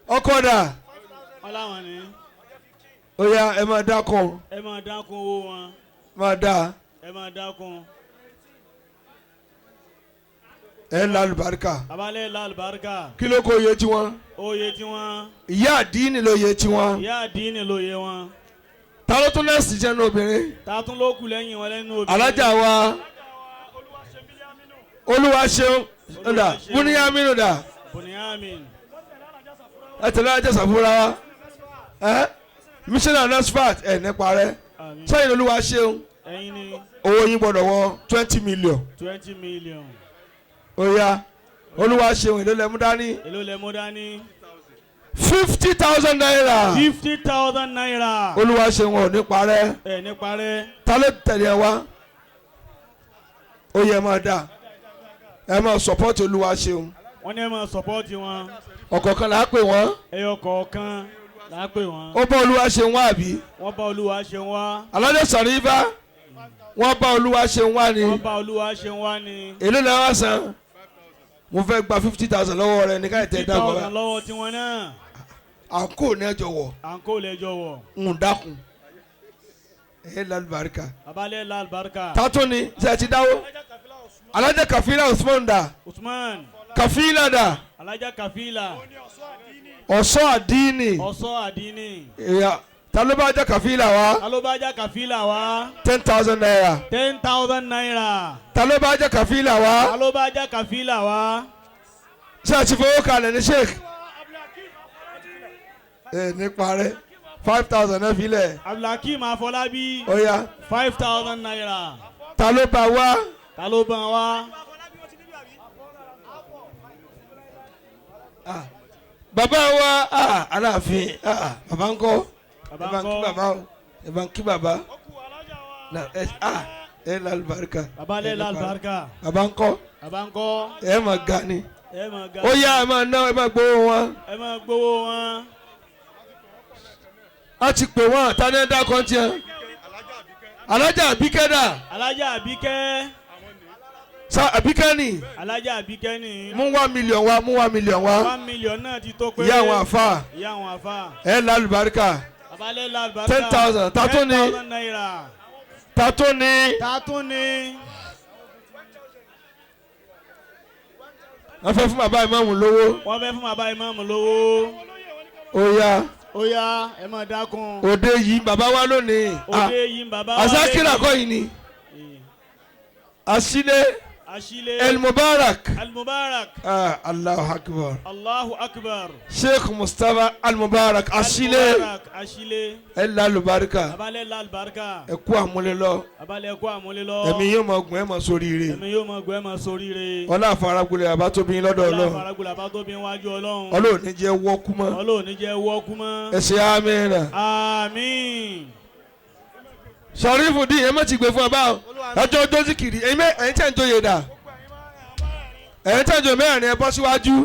Ọkọ dà. Wọn làwọn ni. Oya ẹ máa dákun. Ẹ máa dákun owó wọn. Máa dá. Ẹ máa dákun. Ẹ lálùbáríkà. Abalẹ̀ lálùbáríkà. Kí ló kó iye tiwọn? Oyè tiwọn. Ìyá àdínì ló yẹ tiwọn. Ìyá àdínì ló yẹ wọn. Ta ló tún lẹ́sìn jẹ́nu obìnrin? Ta tún ló kù lẹ́yìn wọn lẹ́nu obìnrin. Alájà wa Olúwa ṣeun ọ̀dà Bùníyàmínú dà. Bùníyàmín. Ẹ tẹ̀lé ajá sàfúnra wa. Ẹ mísínà Nasfat ẹ̀ nípa rẹ̀. Sẹ́yìn Olúwa ṣeun. Ẹ̀yin ni. Owó yín gbọ́dọ̀ wọ 20 million. 20 million. Ó yá Olúwa ṣeun èló lẹ mú dání. Èló lẹ mú dání. 50,000 naira. 50,000 naira. Olúwa ṣeun ò ní parẹ́. Ẹ ní parẹ́. Ta ló tẹ̀lé ẹ wá? Ó yẹ máa dà. Ẹ máa sọ̀pọ́tì Olúwa ṣeun. Wọ́n ní ẹ máa sọ̀pọ́tì wọn. Ọ̀kọ̀ọ̀kan là á pè wọ́n. Ẹyọ kọ̀ọ̀kan là á pè wọ́n. Ó bá Olúwa ṣeun wá àbí? Wọ́n bá Olúwa ṣeun wá. Alájọ Sàrífà wọ́n bá Olúwa ṣeun wá ni. Wọ́n bá Olúwa ṣeun wá ni. Èló lẹ wá san? Mo fẹ́ gba 50,000 lọ́wọ́ rẹ ní káyọ̀ tẹ́ dá bọ́lá. 50,000 lọ́wọ́ tiwọn náà. Àǹkó ní ẹjọ́ wọ̀. Àǹkó lẹ́jọ́ wọ̀. Ń dákun. Ẹ lálùbáríkà. Abalẹ̀ lálùbáríkà. Tátún ni ṣe ti dáwó. Alájà Kàfílà Usman dà. Usman. Kàfílà dà. Alájà Kàfílà. Ọ̀ṣọ́ àdínì. Ọ̀ṣọ́ àdínì. Ìyá ta ló bá já Kàfílà wá. Ta ló bá já Kàfílà wá. 10,000 naira. 10,000 naira. Ta ló bá já Kàfílà wá. Ta ló bá já Kàfílà wá. Ṣé a ti fowó kalẹ̀ ní Sheikh? Ẹ nípa rẹ̀ 5,000 náà filẹ̀. Abdulhakeem Afọlábí. Ó yá. 5,000 naira. Ta ló bá wá. Ta ló bá wá. Bàbá wa Aláàfin bàbá ń kọ́. Ẹ bá ń kí bàbá o. Ẹ bá ń kí bàbá. Ẹ lálùbáríkà. Bàbá lẹ lálùbáríkà. Bàbá ń kọ́. Bàbá ń kọ́. Ẹ máa ga ni. Ẹ máa ga. Ó yá ẹ máa ná ẹ máa gbowó wọn. Ẹ máa gbowó wọn. A ti pè wọ́n ta ni ẹ dá kan tiẹ̀. Alájà Àbíkẹ́ dà. Alájà Àbíkẹ́. Sa Àbíkẹ́ ni. Alájà Àbíkẹ́ ni. Mú 1 million wá mú 1 million wá. 1 million náà ti tó pé. Ìyá àwọn àfa. Ìyá àwọn àfa. Ẹ lálùbáríkà. Abalẹ̀ lálùbáríkà. 10,000 tatún ni. 10,000 naira. Tatún ni. Tatún ni. Wọ́n fẹ́ fún bàbá ìmáàmù lówó. Wọ́n fẹ́ fún bàbá ìmáàmù lówó. Ó yá. Ó yá ẹ máa dákun. Òde yìí bàbá wa lónìí. Òde yìí bàbá wa lónìí. Azakira kọ́ yìí ni. Asile. Asile. El Mubarak. El Mubarak. Allahu Akbar. Allahu Akbar. Sheikh Mustapha Al Mubarak Asile. Al Mubarak Asile. Ẹ lálùbáríkà. Abalẹ̀ lálùbáríkà. Ẹ kú àmúlélọ. Abalẹ̀ kú àmúlélọ. Ẹ̀mí yóò máa gùn ẹ̀ máa sóríire. Ẹ̀mí yóò máa gùn ẹ̀ máa sóríire. Ọlá àfaragulẹ̀ àbá tóbi lọ́dọ̀ Ọlọ́run. Ọlá àfaragulẹ̀ àbá tóbi wájú Ọlọ́run. Ọlọ́run ní jẹ́ wọ́kú mọ́. Ọlọ́run ní jẹ́ wọ́kú mọ́. Ẹ ṣe àmín. Àmín. Sọ̀rífù dín ẹ má ti gbé fún ọ báwo. Ẹjọ́ ojú kiri ẹ̀yin tẹ̀ ń joyè dà. Ẹ̀yin tẹ̀ ń joyè mẹ́rin ẹ bọ́ síwájú.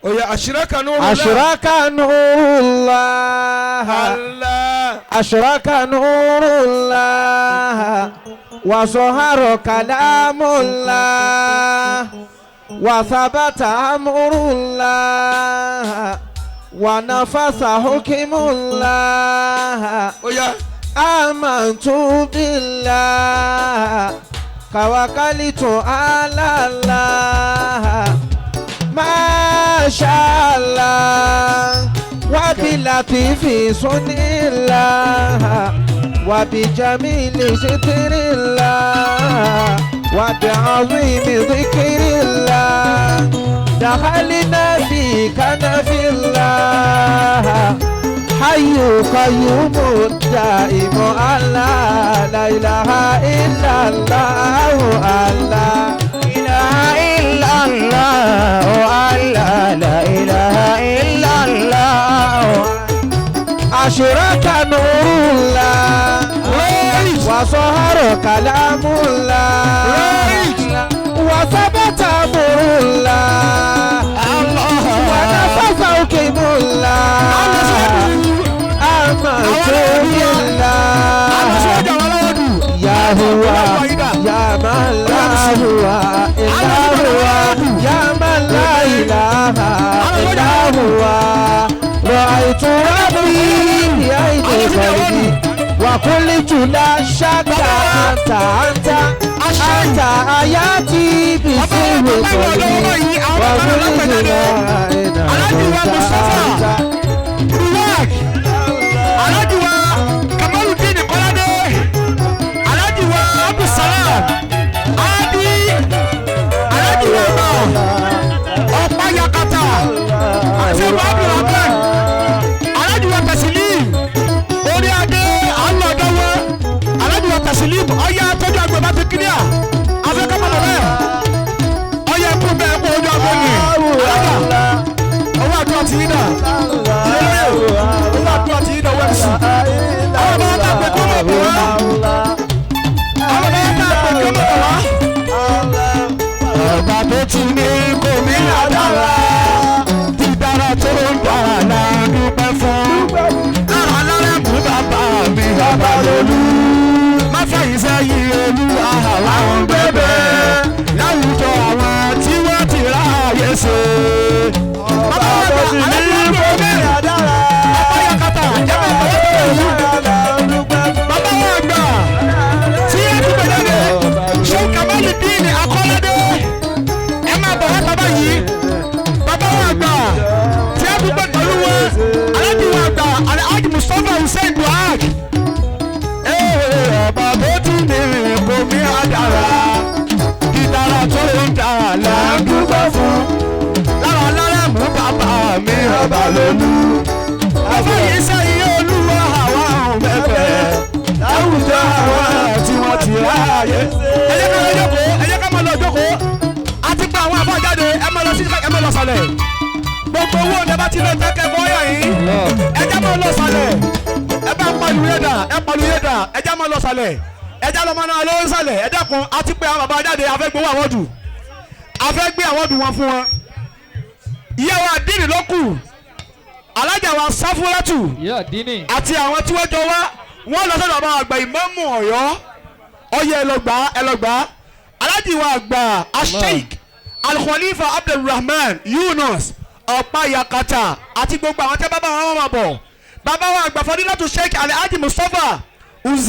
Oya àṣíraka nurullah. Àṣíraka nurullah. Allah. Àṣíraka nurullah. Wa zahara kalamullah. Wa thabata amrullah. Wa nafasa hukmullah. Oya. Amantu billah. Tawakalitu ala Allah. Ma ما شاء الله وبلطيف صنع الله وبجميل ستر الله وبعظيم ذكر الله دخلنا في كنف الله حي قيوم دائم الله لا إله إلا الله الله إله إلا الله الله لا إله إلا الله أشرك نور الله وظهر كلام الله وثبت أمر الله ونفذ حكم الله آمنت بالله يا هو يا من لا هو إلا هو يا من لا إله إلا هو رأيت ربي بعين قلبي وقلت لا شك أنت أنت أنت آياتي بسر قلبي وقلت لا إله إلا أنت. Alhaji wa Kamaludin Kọ́ládé, Alhaji wa Abdulsalam Adi, Alhaji wa ọba Ọ̀pá Yakata, àti ọba Abdulrahman, Alhaji wa Tasilim, orí adé alọ́dọ́wọ́, Alhaji wa Tasilim, ọ̀yá tọ́jú àgbẹ̀ bá ti kílíà, afẹ́kọ́mọ́ bẹ́ẹ̀, ọ̀yá ẹ̀kú bẹ́ẹ̀ kó ojú àgbẹ̀ ni, alága, ọwọ́ àdúrà ti yín dà, ìlẹ́lẹ́yẹ̀ owó àdúrà ti yín dà wẹ́ẹ̀sì. Àwọn bá tá a pè kó mọ̀ bọ̀ wá. Àwọn bá tá a pè kó mọ̀ bọ̀ wá. Ọba tó ti ní kò mí ládára, dídára tó ń dára la dúpẹ́ fún. Lára lára mú bàbá mi bàbá lólú. Má fẹ̀yìn sẹ́yìn olúwa àwa ń bẹ̀bẹ̀. Láwùjọ àwọn tí wọ́n ti ráàyè ṣe. Bàbá wa gba aláàbò kò mí ládára. Bàbá yakata jẹ́ bàbá wa bàbá wa gbà tí ẹ ti gbẹdẹ dé ṣé Kamaludin Akọ́ládé ẹ máa bọ̀ wá bàbá yìí bàbá wa gbà tí ẹ ti gbẹ pẹ̀lú wọn Alhaji wa gbà Alhaji Mustapha Hussein Duhag ọba tó ti ní kò mí àdàrà dídára tó ń dára là ń dúpẹ́ fún lára lára mú bàbá mi ọba lónú bàbá yìí sẹ́yìn olúwa àwa ò bẹ̀bẹ̀ láwùjọ àwọn tí wọ́n ti ráàyè. ẹ jẹ́ ká lọ jókòó ẹ jẹ́ ká máa lọ jókòó a ti gba àwọn àbá jáde ẹ máa lọ sí ẹ máa lọ sàlẹ̀ gbogbo owó ọ̀dẹ bá ti lọ tẹ́kẹ̀ bọ́yà yìí ẹ jẹ́ máa lọ sàlẹ̀ ẹ bá ń pariwo yé dà ẹ pariwo yé dà ẹ jẹ́ máa lọ sàlẹ̀ ẹ jẹ́ lọ máa náà lọ sàlẹ̀ ẹ dẹ́kun a ti pe àwọn bàbá jáde a fẹ́ gbowó àwọn dù a fẹ́ gbé àwọn dù wọn fún wọn. Ìyá wa àdínì ló kù alájà wa Sáfúrátù àti àwọn tí wọ́n jọ wá wọ́n lọ sọ́dọ̀ àwọn àgbà ìmáàmù Ọ̀yọ́ ọyẹ ẹlọgbà ẹlọgbà alájì wa àgbà asheik alkhalifa Abdulrahman Yunus Ọ̀pá Yakata àti gbogbo àwọn tẹ́ bàbá wọn máa bọ̀ bàbá wa àgbà Fadilatu Sheikh Alhaji Mustapha Uzair.